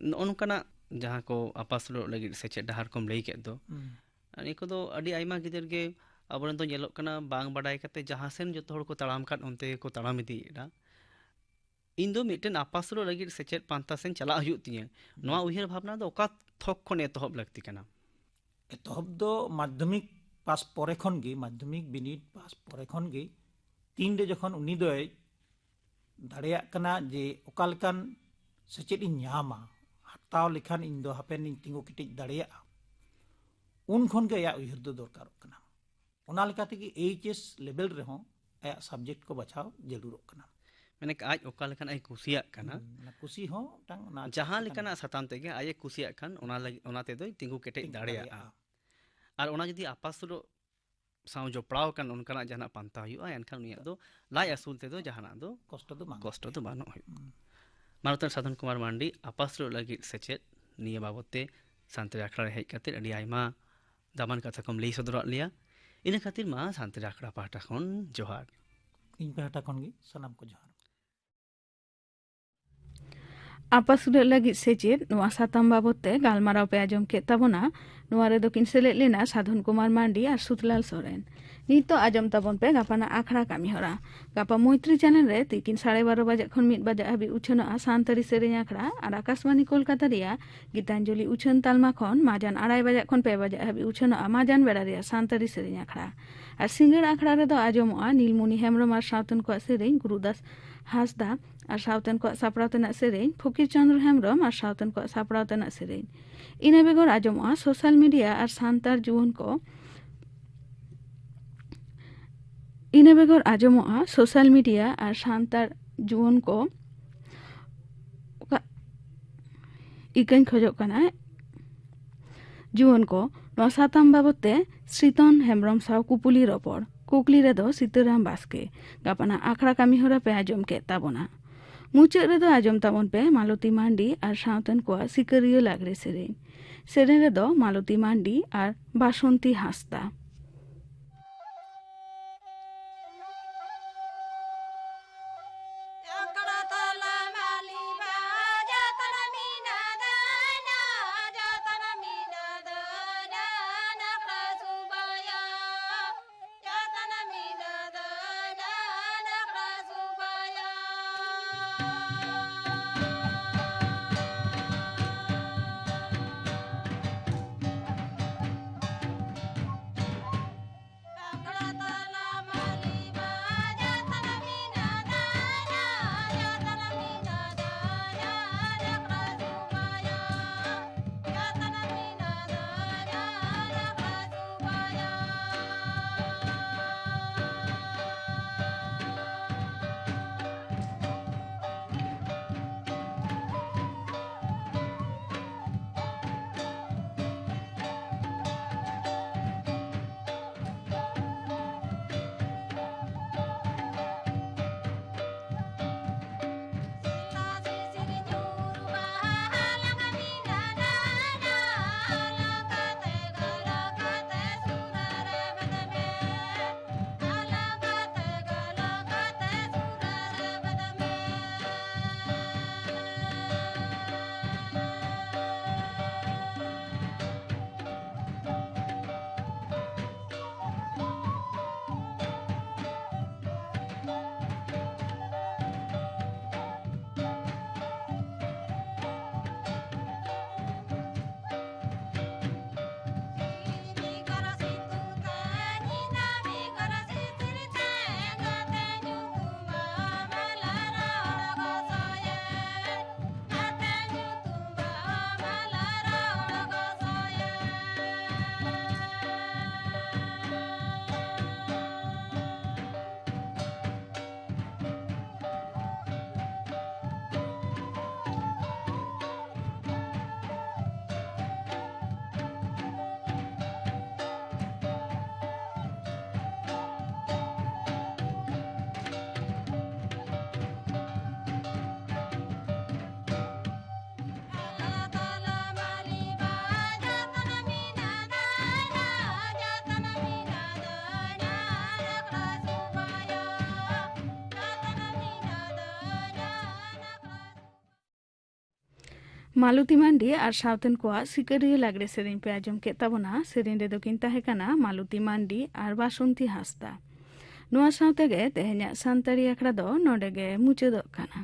ᱱᱚᱜᱼᱚ ᱱᱚᱝᱠᱟᱱᱟᱜ ᱡᱟᱦᱟᱸ ᱠᱚ ᱟᱯᱟᱥᱩᱞᱚᱜ ᱞᱟᱹᱜᱤᱫ ᱥᱮᱪᱮᱫ ᱰᱟᱦᱟᱨ ᱠᱚᱢ ᱞᱟᱹᱭ ᱠᱮᱫ ᱫᱚ, ᱦᱩᱸ᱾ ᱱᱤᱭᱟᱹ ᱠᱚᱫᱚ ᱟᱹᱰᱤ ᱟᱭᱢᱟ ᱜᱤᱫᱟᱹᱨ ᱜᱮ ᱟᱵᱚᱨᱮᱱ ᱫᱚ ᱧᱮᱞᱚᱜ ᱠᱟᱱᱟ, ᱵᱟᱝ ᱵᱟᱰᱟᱭ ᱠᱟᱛᱮ ᱡᱟᱦᱟᱸ ᱥᱮᱱ ᱡᱚᱛᱚ ᱦᱚᱲ ᱠᱚ ᱛᱟᱲᱟᱢ ᱠᱟᱫ, ᱚᱱᱛᱮ ᱜᱮᱠᱚ ᱛᱟᱲᱟᱢ ᱤᱫᱤᱭᱮᱫᱟ᱾ ᱤᱧ ᱫᱚ ᱢᱤᱫᱴᱮᱱ ᱟᱯᱟᱥᱩᱞᱚᱜ ᱞᱟᱹᱜᱤᱫ ᱥᱮᱪᱮᱫ ᱯᱟᱱᱛᱷᱟ ᱥᱮᱱ ᱪᱟᱞᱟᱜ ᱦᱩᱭᱩᱜ ᱛᱤᱧᱟᱹ, ᱱᱚᱣᱟ ᱩᱭᱦᱟᱹᱨ ᱵᱷᱟᱵᱽᱱᱟ ᱫᱚ ᱚᱠᱟ ᱛᱷᱚᱠ ᱠᱷᱚᱱ ᱮᱛᱚᱦᱚᱵ ᱞᱟᱹᱠᱛᱤ ᱠᱟᱱᱟ? ᱮᱛᱚᱦᱚᱵ ᱫᱚ ᱢᱟᱫᱽᱫᱷᱚᱢᱤᱠ ᱯᱟᱥ ᱯᱚᱨᱮ ᱠᱷᱚᱱ ᱜᱮ, ᱢᱟᱫᱽᱫᱷᱚᱢᱤᱠ ᱵᱤᱱᱤᱰ ᱯᱟᱥ ᱯᱚᱨᱮ ᱠᱷᱚᱱ ᱜᱮ, ᱛᱤᱱᱨᱮ ᱡᱚᱠᱷᱚᱱ ᱩᱱᱤ ᱫᱚᱭ ᱫᱟᱲᱮᱭᱟᱜ ᱠᱟᱱᱟ ᱡᱮ ᱚᱠᱟ ᱞᱮᱠᱟᱱ ᱥᱮᱪᱮᱫ ᱤᱧ ᱧᱟᱢᱟ, ᱦᱟᱛᱟᱣ ᱞᱮᱠᱷᱟᱱ ᱤᱧ ᱫᱚ ᱦᱟᱯᱮᱱ ᱤᱧ ᱛᱤᱸᱜᱩ ᱠᱮᱴᱮᱡ ᱫᱟᱲᱮᱭᱟᱜᱼᱟ, ᱩᱱ ᱠᱷᱚᱱ ᱜᱮ ᱟᱭᱟᱜ ᱩᱭᱦᱟᱹᱨ ᱫᱚ ᱫᱚᱨᱠᱟᱨᱚᱜ ᱠᱟᱱᱟ᱾ ᱚᱱᱟ ᱞᱮᱠᱟ ᱛᱮᱜᱮ ᱮᱭᱤᱪ ᱮᱥ ᱞᱮᱵᱮᱞ ᱨᱮᱦᱚᱸ ᱟᱭᱟᱜ ᱥᱟᱵᱡᱮᱠᱴ ᱠᱚ ᱵᱟᱪᱷᱟᱣ ᱡᱟᱹᱨᱩᱲᱚᱜ ᱠᱟᱱᱟ᱾ ᱢᱟᱱᱮ ᱟᱡ ᱚᱠᱟ ᱞᱮᱠᱟᱱᱟᱜ ᱮ ᱠᱩᱥᱤᱭᱟᱜ ᱠᱟᱱᱟ, ᱦᱩᱸ, ᱚᱱᱟ ᱠᱩᱥᱤ ᱦᱚᱸ ᱢᱤᱫᱴᱟᱝ ᱚᱱᱟ ᱡᱟᱦᱟᱸ ᱪᱮᱛᱟᱱ ᱞᱮᱠᱟᱱᱟᱜ ᱥᱟᱛᱟᱢ ᱛᱮᱜᱮ ᱟᱡ ᱮ ᱠᱩᱥᱤᱭᱟᱜ ᱠᱷᱟᱱ, ᱚᱱᱟ ᱞᱟᱹᱜᱤᱫ, ᱚᱱᱟ ᱛᱮᱫᱚᱭ ᱛᱤᱸᱜᱩ ᱠᱮᱴᱮᱡ ᱛᱤᱸᱜᱩ ᱫᱟᱲᱮᱭᱟᱜᱼᱟ᱾ ᱫᱟᱲᱮᱭᱟᱜᱼᱟ᱾ ᱟᱨ ᱚᱱᱟ ᱡᱩᱫᱤ ᱟᱯᱟᱥᱩᱞᱚᱜ ᱥᱟᱶ ᱡᱚᱯᱲᱟᱣ ᱟᱠᱟᱱ ᱚᱱᱠᱟᱱᱟᱜ ᱡᱟᱦᱟᱱᱟᱜ ᱯᱟᱱᱛᱷᱟ ᱦᱩᱭᱩᱜᱼᱟ, ᱮᱱᱠᱷᱟᱱ ᱩᱱᱤᱭᱟᱜ ᱫᱚ ᱞᱟᱡ ᱟᱹᱥᱩᱞ ᱛᱮᱫᱚ ᱡᱟᱦᱟᱱᱟᱜ ᱫᱚ ᱠᱚᱥᱴᱚ ᱫᱚ ᱵᱟᱝ᱾ ᱠᱚᱥᱴᱚ ᱫᱚ ᱵᱟᱹᱱᱩᱜ ᱦᱩᱭᱩᱜᱼᱟ᱾ ᱦᱩᱸ᱾ ᱢᱟᱱᱚᱛᱟᱱ ᱥᱟᱫᱷᱚᱱ ᱠᱩᱢᱟᱨ ᱢᱟᱱᱰᱤ ᱟᱯᱟᱥᱩᱞᱚᱜ ᱞᱟᱹᱜᱤᱫ ᱥᱮᱪᱮᱫ ᱱᱤᱭᱟᱹ ᱵᱟᱵᱚᱛ ᱛᱮ ᱥᱟᱱᱛᱟᱲᱤ ᱟᱠᱷᱲᱟ ᱨᱮ ᱦᱮᱡ ᱠᱟᱛᱮ ᱟᱹᱰᱤ ᱟᱭᱢᱟ ᱫᱟᱢᱟᱱ ᱠᱟᱛᱷᱟ ᱠᱚᱢ ᱞᱟᱹᱭ ᱥᱚᱫᱚᱨᱟᱫ ᱞᱮᱭᱟ᱾ ᱤᱱᱟᱹ ᱠᱷᱟᱹᱛᱤᱨ ᱢᱟ ᱥᱟᱱᱛᱟᱲᱤ ᱟᱠᱷᱲᱟ ᱯᱟᱦᱴᱟ ᱠᱷᱚᱱ ᱡᱚᱦᱟᱨ᱾ ᱤᱧ ᱯᱟᱦᱴᱟ ᱠᱷᱚᱱ ᱜᱮ ᱥᱟᱱᱟᱢ ᱠᱚ ᱡᱚᱦᱟᱨ᱾ ᱟᱯᱟᱥᱩᱞᱚᱜ ᱞᱟᱹᱜᱤᱫ ᱥᱮᱪᱮᱫ ᱱᱚᱣᱟ ᱥᱟᱛᱟᱢ ᱵᱟᱵᱚᱛ ᱛᱮ ᱜᱟᱞᱢᱟᱨᱟᱣ ᱯᱮ ᱟᱸᱡᱚᱢ ᱠᱮᱫ ᱛᱟᱵᱚᱱᱟ᱾ ᱱᱚᱣᱟ ᱨᱮᱫᱚ ᱠᱤᱱ ᱥᱮᱞᱮᱫ ᱞᱮᱱᱟ ᱥᱟᱫᱷᱚᱱ ᱠᱩᱢᱟᱨ ᱢᱟᱱᱰᱤ ᱟᱨ ᱥᱩᱛᱞᱟᱞ ᱥᱚᱨᱮᱱ᱾ ᱱᱤᱛᱚᱜ ᱟᱸᱡᱚᱢ ᱛᱟᱵᱚᱱ ᱯᱮ ᱜᱟᱯᱟᱱᱟᱜ ᱟᱠᱷᱲᱟ ᱠᱟᱹᱢᱤ ᱦᱚᱨᱟ᱾ ᱜᱟᱯᱟ ᱢᱚᱭᱛᱨᱤ ᱪᱮᱱᱮᱞ ᱨᱮ ᱛᱤᱠᱤᱱ ᱥᱟᱲᱮ ᱵᱟᱨᱚ ᱵᱟᱡᱟᱜ ᱠᱷᱚᱱ ᱢᱤᱫ ᱵᱟᱡᱟᱜ ᱦᱟᱹᱵᱤᱡ ᱩᱪᱷᱟᱹᱱᱚᱜᱼᱟ ᱥᱟᱱᱛᱟᱲᱤ ᱥᱮᱨᱮᱧ ᱟᱠᱷᱲᱟ ᱟᱨ ᱟᱠᱟᱥᱵᱟᱱᱤ ᱠᱳᱞᱠᱟᱛᱟ ᱨᱮᱭᱟᱜ ᱜᱤᱛᱟᱧᱡᱚᱞᱤ ᱩᱪᱷᱟᱹᱱ ᱛᱟᱞᱢᱟ ᱠᱷᱚᱱ ᱢᱟᱡᱟᱱ ᱟᱲᱟᱭ ᱵᱟᱡᱟᱜ ᱠᱷᱚᱱ ᱯᱮ ᱵᱟᱡᱟᱜ ᱦᱟᱹᱵᱤᱡ ᱩᱪᱷᱟᱹᱱᱚᱜᱼᱟ ᱢᱟᱡᱟᱱ ᱵᱮᱲᱟ ᱨᱮᱭᱟᱜ ᱥᱟᱱᱛᱟᱲᱤ ᱥᱮᱨᱮᱧ ᱟᱠᱷᱲᱟ᱾ ᱟᱨ ᱥᱤᱸᱜᱟᱹᱲ ᱟᱠᱷᱲᱟ ᱨᱮᱫᱚ ᱟᱸᱡᱚᱢᱚᱜᱼᱟ ᱱᱤᱞᱢᱩᱱᱤ ᱦᱮᱢᱵᱨᱚᱢ ᱟᱨ ᱥᱟᱶᱛᱮᱱ ᱠᱚᱣᱟᱜ ᱥᱮᱨᱮᱧ, ᱜᱩᱨᱩᱫᱟᱥ ᱦᱟᱸᱥᱫᱟ ᱟᱨ ᱥᱟᱶᱛᱮᱱ ᱠᱚᱣᱟᱜ ᱥᱟᱯᱲᱟᱣ ᱛᱮᱱᱟᱜ ᱥᱮᱨᱮᱧ, ᱯᱷᱚᱠᱤᱨ ᱪᱚᱸᱫᱽᱨᱚ ᱦᱮᱢᱵᱨᱚᱢ ᱟᱨ ᱥᱟᱶᱛᱮᱱ ᱠᱚᱣᱟᱜ ᱥᱟᱯᱲᱟᱣ ᱛᱮᱱᱟᱜ ᱥᱮᱨᱮᱧ᱾ ᱤᱱᱟᱹ ᱵᱮᱜᱚᱨ ᱟᱸᱡᱚᱢᱚᱜᱼᱟ ᱥᱳᱥᱟᱞ ᱢᱤᱰᱤᱭᱟ ᱟᱨ ᱥᱟᱱᱛᱟᱲ ᱡᱩᱣᱟᱹᱱ ᱠᱚ ᱤᱱᱟᱹ ᱵᱮᱜᱚᱨ ᱟᱸᱡᱚᱢᱚᱜᱼᱟ ᱥᱳᱥᱟᱞ ᱢᱤᱰᱤᱭᱟ ᱟᱨ ᱥᱟᱱᱛᱟᱲ ᱡᱩᱣᱟᱹᱱ ᱠᱚ ᱚᱠᱟ ᱤᱠᱟᱹᱧ ᱠᱷᱚᱡᱚᱜ ᱠᱟᱱᱟ ᱡᱩᱣᱟᱹᱱ ᱠᱚ ᱱᱚᱣᱟ ᱥᱟᱛᱟᱢ ᱵᱟᱵᱚᱛ ᱛᱮ ᱥᱨᱤᱛᱚᱱ ᱦᱮᱢᱵᱨᱚᱢ ᱥᱟᱶ ᱠᱩᱯᱩᱞᱤ ᱨᱚᱯᱚᱲ᱾ ᱠᱩᱠᱞᱤ ᱨᱮᱫᱚ ᱥᱤᱛᱟᱹᱨᱟᱢ ᱵᱟᱥᱠᱮ᱾ ᱜᱟᱯᱟᱱᱟᱜ ᱟᱠᱷᱲᱟ ᱠᱟᱹᱢᱤ ᱦᱚᱨᱟ ᱯᱮ ᱟᱸᱡᱚᱢ ᱠᱮᱫ ᱛᱟᱵᱚᱱᱟ᱾ ᱢᱩᱪᱟᱹᱫ ᱨᱮᱫᱚ ᱟᱸᱡᱚᱢ ᱛᱟᱵᱚᱱ ᱯᱮ ᱢᱟᱞᱚᱛᱤ ᱢᱟᱱᱰᱤ ᱟᱨ ᱥᱟᱶᱛᱮᱱ ᱠᱚᱣᱟᱜ ᱥᱤᱠᱟᱹᱨᱤᱭᱟᱹ ᱞᱟᱜᱽᱲᱮ ᱥᱮᱨᱮᱧ᱾ ᱥᱮᱨᱮᱧ ᱨᱮᱫᱚ ᱢᱟᱞᱚᱛᱤ ᱢᱟᱱᱰᱤ ᱟᱨ ᱵᱟᱥᱚᱱᱛᱤ ᱦᱟᱸᱥᱫᱟ᱾ ᱢᱟᱞᱚᱛᱤ ᱢᱟᱱᱰᱤ ᱟᱨ ᱥᱟᱶᱛᱮᱱ ᱠᱚᱣᱟᱜ ᱥᱤᱠᱟᱹᱨᱤᱭᱟᱹ ᱞᱟᱜᱽᱲᱮ ᱥᱮᱨᱮᱧ ᱯᱮ ᱟᱸᱡᱚᱢ ᱠᱮᱫ ᱛᱟᱵᱚᱱᱟ᱾ ᱥᱮᱨᱮᱧ ᱨᱮᱫᱚ ᱠᱤᱱ ᱛᱟᱦᱮᱸ ᱠᱟᱱᱟ ᱢᱟᱞᱚᱛᱤ ᱢᱟᱱᱰᱤ ᱟᱨ ᱵᱟᱥᱚᱱᱛᱤ ᱦᱟᱸᱥᱫᱟ᱾ ᱱᱚᱣᱟ ᱥᱟᱶ ᱛᱮᱜᱮ ᱛᱮᱦᱮᱧᱟᱜ ᱥᱟᱱᱛᱟᱲᱤ ᱟᱠᱷᱲᱟ ᱫᱚ ᱱᱚᱰᱮ ᱜᱮ ᱢᱩᱪᱟᱹᱫᱚᱜ ᱠᱟᱱᱟ᱾